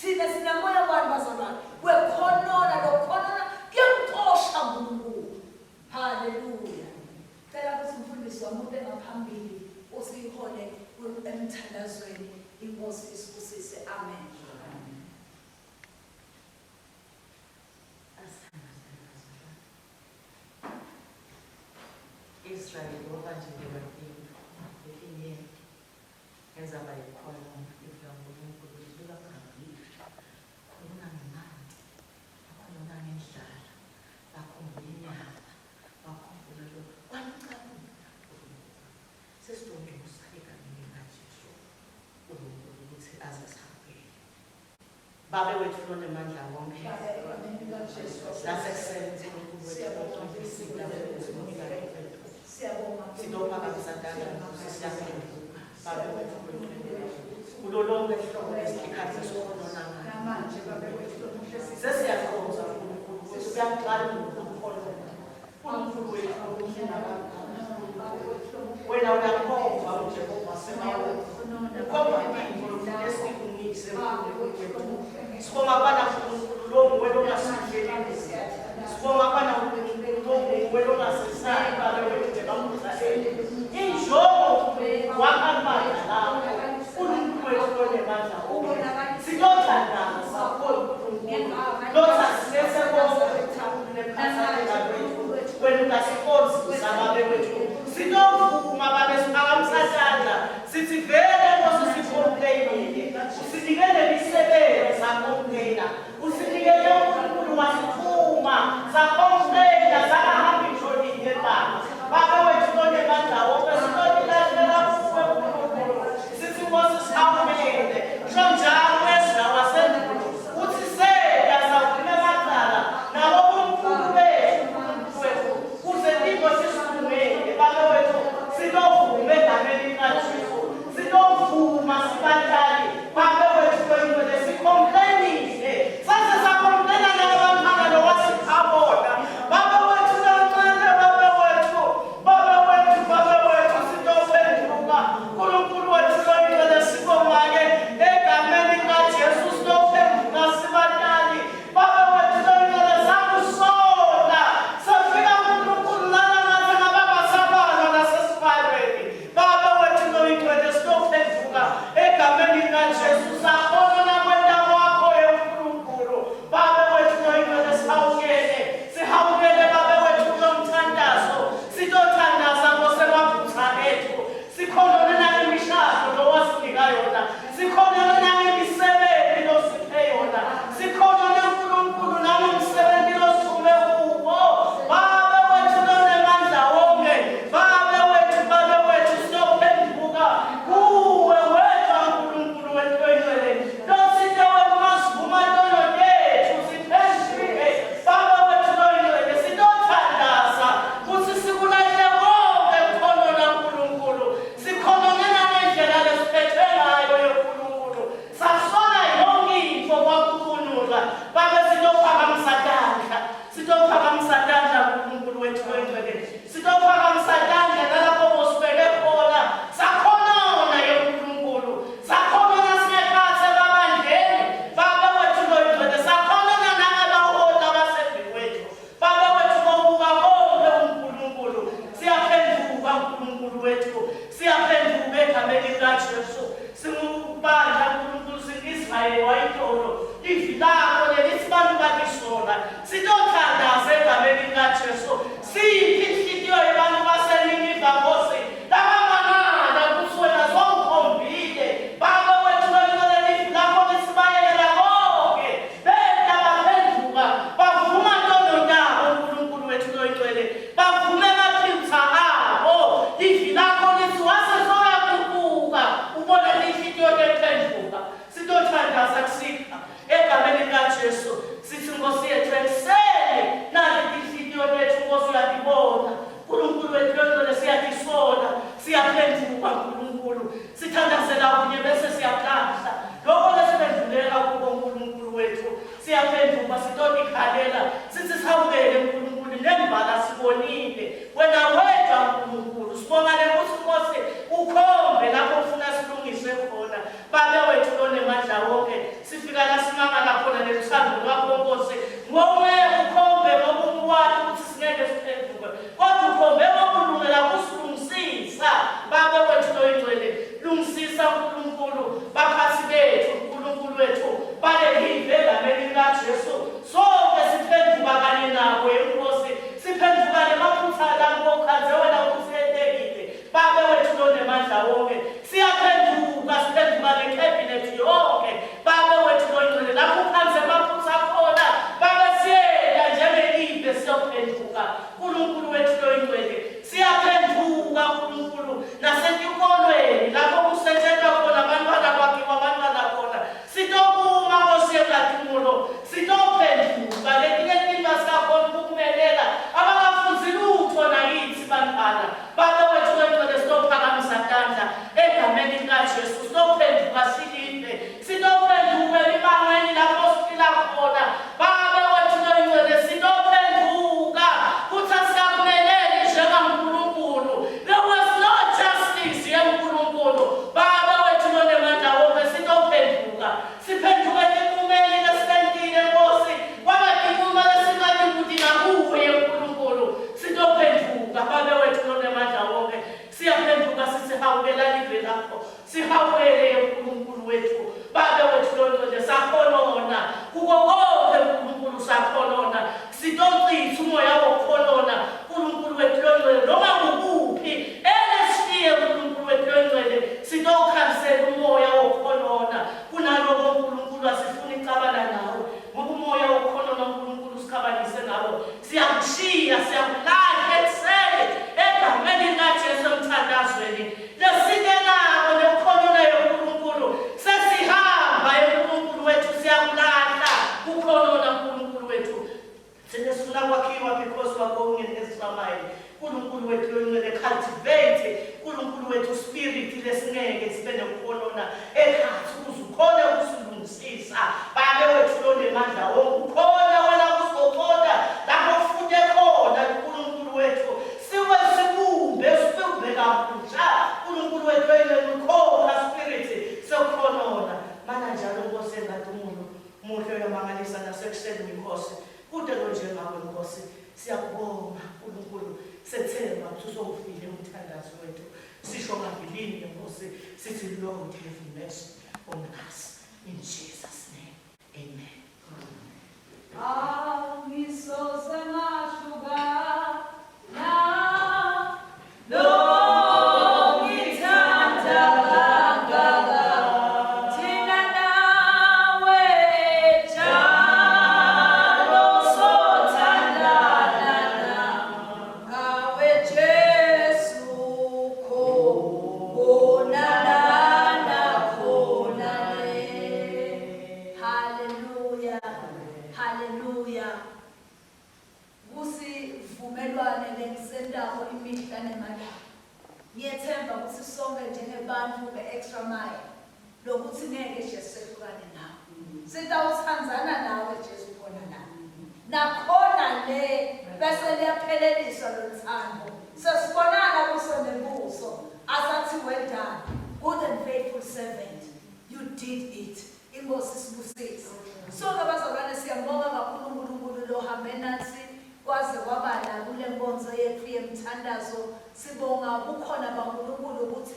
thina sinamoya wani bazalwane wekhonona lokhonona kuyamxosha uNkulunkulu. Haleluya. Cela ukuthi mfundisi wami ube ngaphambili usihole emthandazweni inkosi isibusise. Amen. Israyeli wabanjelelwa into letinyenti ngendzaba yekukhonona livi laNkulunkulu libika phambili khonona ngemanti bakhonona ngendlala bakhumbula inyama bakhumbula lo kwamcabula uNkulunkulu sesitoncusa egameni likaJesu uNkulunkulu ukuthi aze asihawukele Babe wethu lonemandla wonke nasekuseni Nkulunkulu wethu sitophakamisa tandla siyaphenduka Babe wethu kulo lonke hlobo lesikhathi sesikhonona ngalo sesiyaqonda Nkulunkulu ukuthi kuyaqala ukukhonona Nkulunkulu wethu omuhle nabangani wena uyakhomba uJehova semawo ukhomba into lokuthi esikulungise Nkulunkulu wethu sibonga bana Nkulunkulu lo nguwe longasidleli sibonga bana Nkulunkulu lo nguwe longasesabi babe wethu njengamuzaleli injongo wakabandla lakho Nkulunkulu wethu lonemandla onke sitothandaza kuwe Nkulunkulu lotha silethe konke nekukhathaleka kwethu wena ungasikhonzi babe wethu sitovuma babe siphakamisa tandla sithi vele nkosi sicomplainile usinikele imisebenzi sacomplaina usinikele unkulunkulu wasithuma sacomplaina sangahambi ngisho linye baba babe wethu lonemandla wonke sitolilahlela kuwe nkulunkulu sithi nkosi sihawukele sho njalo Ezra wasendulo uthi seda savula amacala nabo bomkhulu bethu uNkulunkulu wethu kuze tintfo tisilungele babe wethu sitovuma egameni likaJesu sitovuma sibatali babe wethu loyingcwele sicomplainile saze sacomplaina nalabantwana lowasipha bona babe wethu loncane babe wethu babe wethu babe wethu sitophenduka uNkulunkulu wethu loyingcwele sibonga-ke egameni likaJesu sitophenduka sibatali babe wethu loyingcwele sakusola sefika uNkulunkulu lana ngathi ngabangasabalwa nasesibalweni babe wethu loyingcwele sitophenduka egameni likaJesu sakhona nakwenta kwakho uNkulunkulu babe wethu loyingcwele sihawukele sihawukele babe wethu kulomthandazo sitothandaza ngosemaphutha ethu sikhonone nangemishado lowasinika yona sikhonone nangemisebenzi losiphe yona sikhonone uNkulunkulu nangomsebenzi losithume kuwo babe wethu lonemandla wonke babe wethu babe wethu siyophenduka kuwe wedwa uNkulunkulu wethu oyingcwele losite wena masivuma tono tethu siphenduke babe wethu loyingcwele sitothandaza kuthi sikulahle konke kukhonona uNkulunkulu sikhonone nangendlela lesiphethwe ngayo yoNkulunkulu sasola yonke into kwakukhunula babe sitophakamisa tandla sitophakamisa tandla uNkulunkulu wethu oyingcwele sitophakamisa tandla nalapho bosibeke khona sakhonona yoNkulunkulu sakhonona singekhathe ebabandleni babe wethu loyingcwele sakhonona nangebaholi abasembi kwethu Baba wethu kobuka konke uNkulunkulu siyaphenduka uNkulunkulu wethu siyaphenduka egameni likaJesu singubandla uNkulunkulu singu-Israyeli wayitolo livi lakho lelithi bantu bakisola sitothandaza egameni likaJesu siphi inhliziyo yabantu baseNiniva Nkosi labamangala ukuthi wena sowukhombile sitotikhalela sithi sihawukele Nkulunkulu nembala sibonile wena wedwa Nkulunkulu sibonga lekuthi Nkosi ukhombe lapho ufuna silungise khona Babe wethu lonemandla wonke sifika la simangala khona neluthando lwakho Nkosi ngongeke ukhombe ngoba uwati ukuthi singeke siphenduke kodwa ukhombe ngokulungela kusilungisisa Babe wethu loyingcwele lungisisa uNkulunkulu baphathi bethu uNkulunkulu wethu balelive egameni likaJesu sonke siphenduka kanye nabo yenkosi siphenduka nemaphutha labo okhanze wena ukuthi entekile Babe wethu lonemandla wonke siyaphenduka siphenduka nekhebinethi yonke Babe wethu loyingcwele lapho ukhanze amaphutha khona babe siyenda njengelive siyophenduka Nkulunkulu wethu loyingcwele siyaphenduka Nkulunkulu nasetikolweni lapho kusetshentwa khona abantwana kwakhiwa abantwana khona sitokuma Nkosi yenkazimulo sitophenduka letinye tinto asikakhoni ukukumelela abakafunzi lutho nakithi bantwana Baba wethu wengcwele sitophakamisa tandla egameni likaJesu sitophenduka silive sitophenduka emibangweni lapho siphila khona Baba wethu loyingcwele sitophenduka kuthi asikakumeleli njengaNkulunkulu there was no justice yeNkulunkulu Baba wethu lonemandla wonke sitophenduka siphenduke tinqumeli lesitentile Nkosi kwaba tinqumo lesingati kuti ngakuwe yeNkulunkulu sitophenduka Babe wethu lonemandla wonke siyaphenduka sithi hawukela live lakho sihawukele yeNkulunkulu wethu Babe wethu longcwele sakhonona kuko konke uNkulunkulu sakhonona sitochitha umoya wokukhonona uNkulunkulu wethu longcwele noma kukuphi elesifike uNkulunkulu wethu longcwele sitokhansela umoya wokukhonona kunaloko uNkulunkulu asifuni icabana nawe ngoba umoya wokukhonona uNkulunkulu usikhabanise ngawo siyakushiya siyakulahla ekuseni egameni likaJesu emthandazweni lesike nako nekukhonona yeNkulunkulu sesihamba eNkulunkulu wethu siyakulahla kukhonona uNkulunkulu wethu thina sifuna kwakhiwa because we are going in extra mile uNkulunkulu wethu loyingcwele cultivate uNkulunkulu wethu spirit lesingeke sibe nekukhonona ekhathi ukuze ukhone ukusilungisisa Babe wethu lonemandla wonke ukhona wena kusigoqoda lapho ufute khona uNkulunkulu wethu siwe sibumbe sibumbe kabusha uNkulunkulu wethu loyingcwele ukhona spirit sekukhonona mana njalo Nkosi engadumulo muhle uyamangalisa nasekuseni Nkosi kude lo njengawe Nkosi siyakubonga uNkulunkulu sethemba ukuthi usowufile umthandazo wethu sisho ngavilini Nkosi sithi Lord have mercy on us in Jesus name amen. Angisoze ngahlukana nongithanda kangaka thina nawe njalo sothandana ngawe Jesu khona lana khona le. Hallelujah, hallelujah. Kusivumelwane lengisentako imihla nemalanga. Ngiyethemba ukuthi sonke njengebantu be-extra mile lokuthi ngeke Jesu sehlukane nawe. Sitawuthandzana nawe Jesu khona la. Nakhona le bese liyapheleliswa loluthando. Sesibonana buso nebuso asathi well done, good and faithful servant. You did it. Inkosi sibusise. Sonke abazalwane siyambonga kakhulu uNkulunkulu lohambe nathi kwaze kwaba la kule nkonzo yethu yemthandazo. Sibonga bukhona baNkulunkulu ukuthi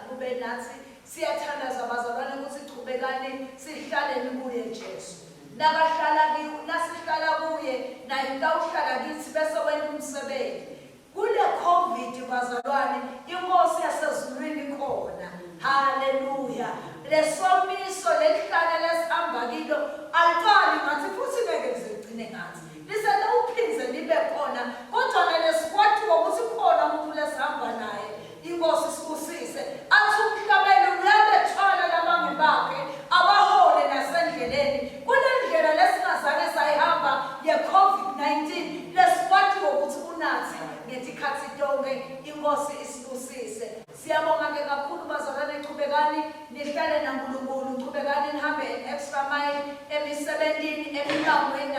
kube nathi. Siyathandaza bazalwane ukuthi chubekani sihlaleni kuye Jesu. Nakahlala nasihlala kuye naye utawuhlala kithi bese wenta umsebenzi. Kule COVID bazalwane inkosi yasezulwini ikhona. Haleluya. Lesomiso lelihlala lesihamba kilo aliqali ngathi futhi ngeke lize ligcine ngathi. Lisele uphindze libe khona kodwa nalesikwatiwa ukuthi khona umuntu lesihamba naye. Inkosi sibusise. Athi umhlabeli uyabethwala labange bakhe abahole nasendleleni. Kunendlela lesingazange sayihamba ye-COVID-19 lesikwatiwa ukuthi unathi ngetikhathi tonke. Inkosi isibusise. Siyabonga ke kakhulu bazalwane, chubekani nihlale naNkulunkulu, chubekani nihambe an extra mile emisebentini, emibangweni.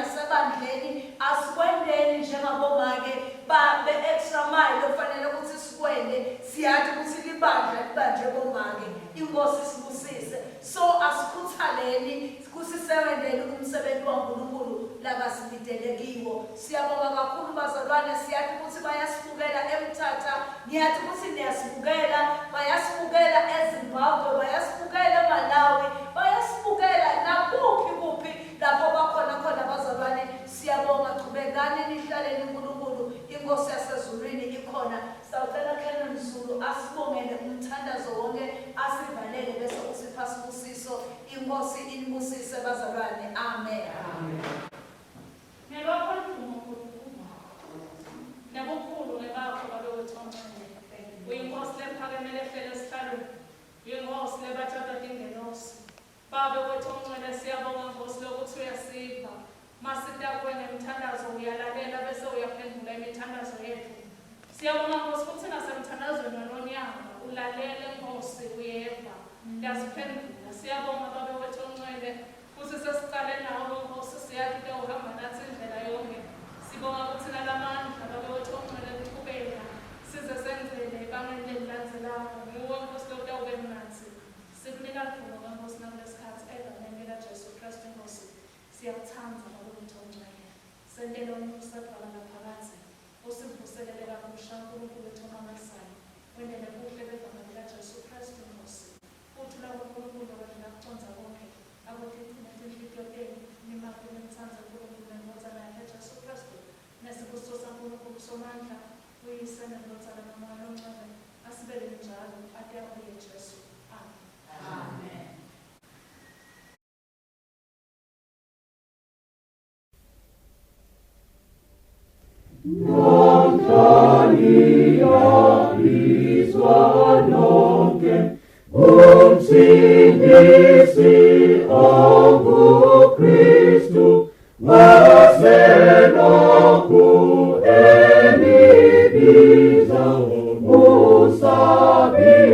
Babe extra mile kufanele ukuthi sikwende. Siyathi ukuthi libandla libanje bomake. Inkosi sibusise. So asikhuthaleni kusisebenzele umsebenzi waNkulunkulu lakasibidele kiwo. Siyabonga kakhulu bazalwane, siyathi ukuthi bayasibukela eMthatha, ngiyathi ukuthi niyasibukela, bayasibukela eZimbabwe, bayasibukela eMalawi, bayasibukela nakuphi kuphi lapho bakhona khona bazalwane. Siyabonga, chubekani nihlaleni uNkulunkulu, inkosi yasezulwini ikhona. Sawucela Canon Zulu asibongele umthandazo wonke asivalele bese usipha sibusiso. Inkosi inibusise bazalwane. Amen. Amen. Ngelwakho ludumo Nkulunkulu. Nebukhulu ngebakho Babe wethu ongcwele. Uyinkosi lephakeme lehlele esihlalweni. Uyinkosi lebatshata tingelosi. Babe wethu ongcwele siyabonga Nkosi lokuthi uyasiva. Masita kuwe ngemthandazo uyalalela bese uyaphendula imithandazo yethu. Siyabonga Nkosi kutsi nasemthandazweni walonyaka ulalele Nkosi uyeva. Uyasiphendula. Siyabonga Babe wethu ongcwele kutsi sesicale nawe Nkosi siyati utawuhamba natsi indlela yonke. Sibonga kutsi nalamandla Babe wethu ongcwele kuchubeka size sengcele ebangeni lelilandzelako. Nguwe Nkosi lotawube natsi. Sikunika ludumo ke Nkosi nakulesikhatsi egameni likaJesu Kristu iNkhosi. Siyakutsandza Babe wethu ongcwele. Sentele umusa Dvwala laphakadze. Usivuselele kabusha Nkulunkulu wethu omangalisayo. Wentele buhle begama likaJesu Kristu iNkhosi. Kuthula kwaNkulunkulu lokwendlula kucondza konkhe akutigcine tinhlitiyo tenu nimati nimtsandze Nkulunkulu neNdvodzana yakhe Jesu Kristu. Nesibusiso saNkulunkulu Somandla, uYise neNdvodzana naMoya loNgcwele asibeke njalo ate abuye Jesu. Amen. Amen. Umsindisi onguKristu waselokhu enibiza usabiza.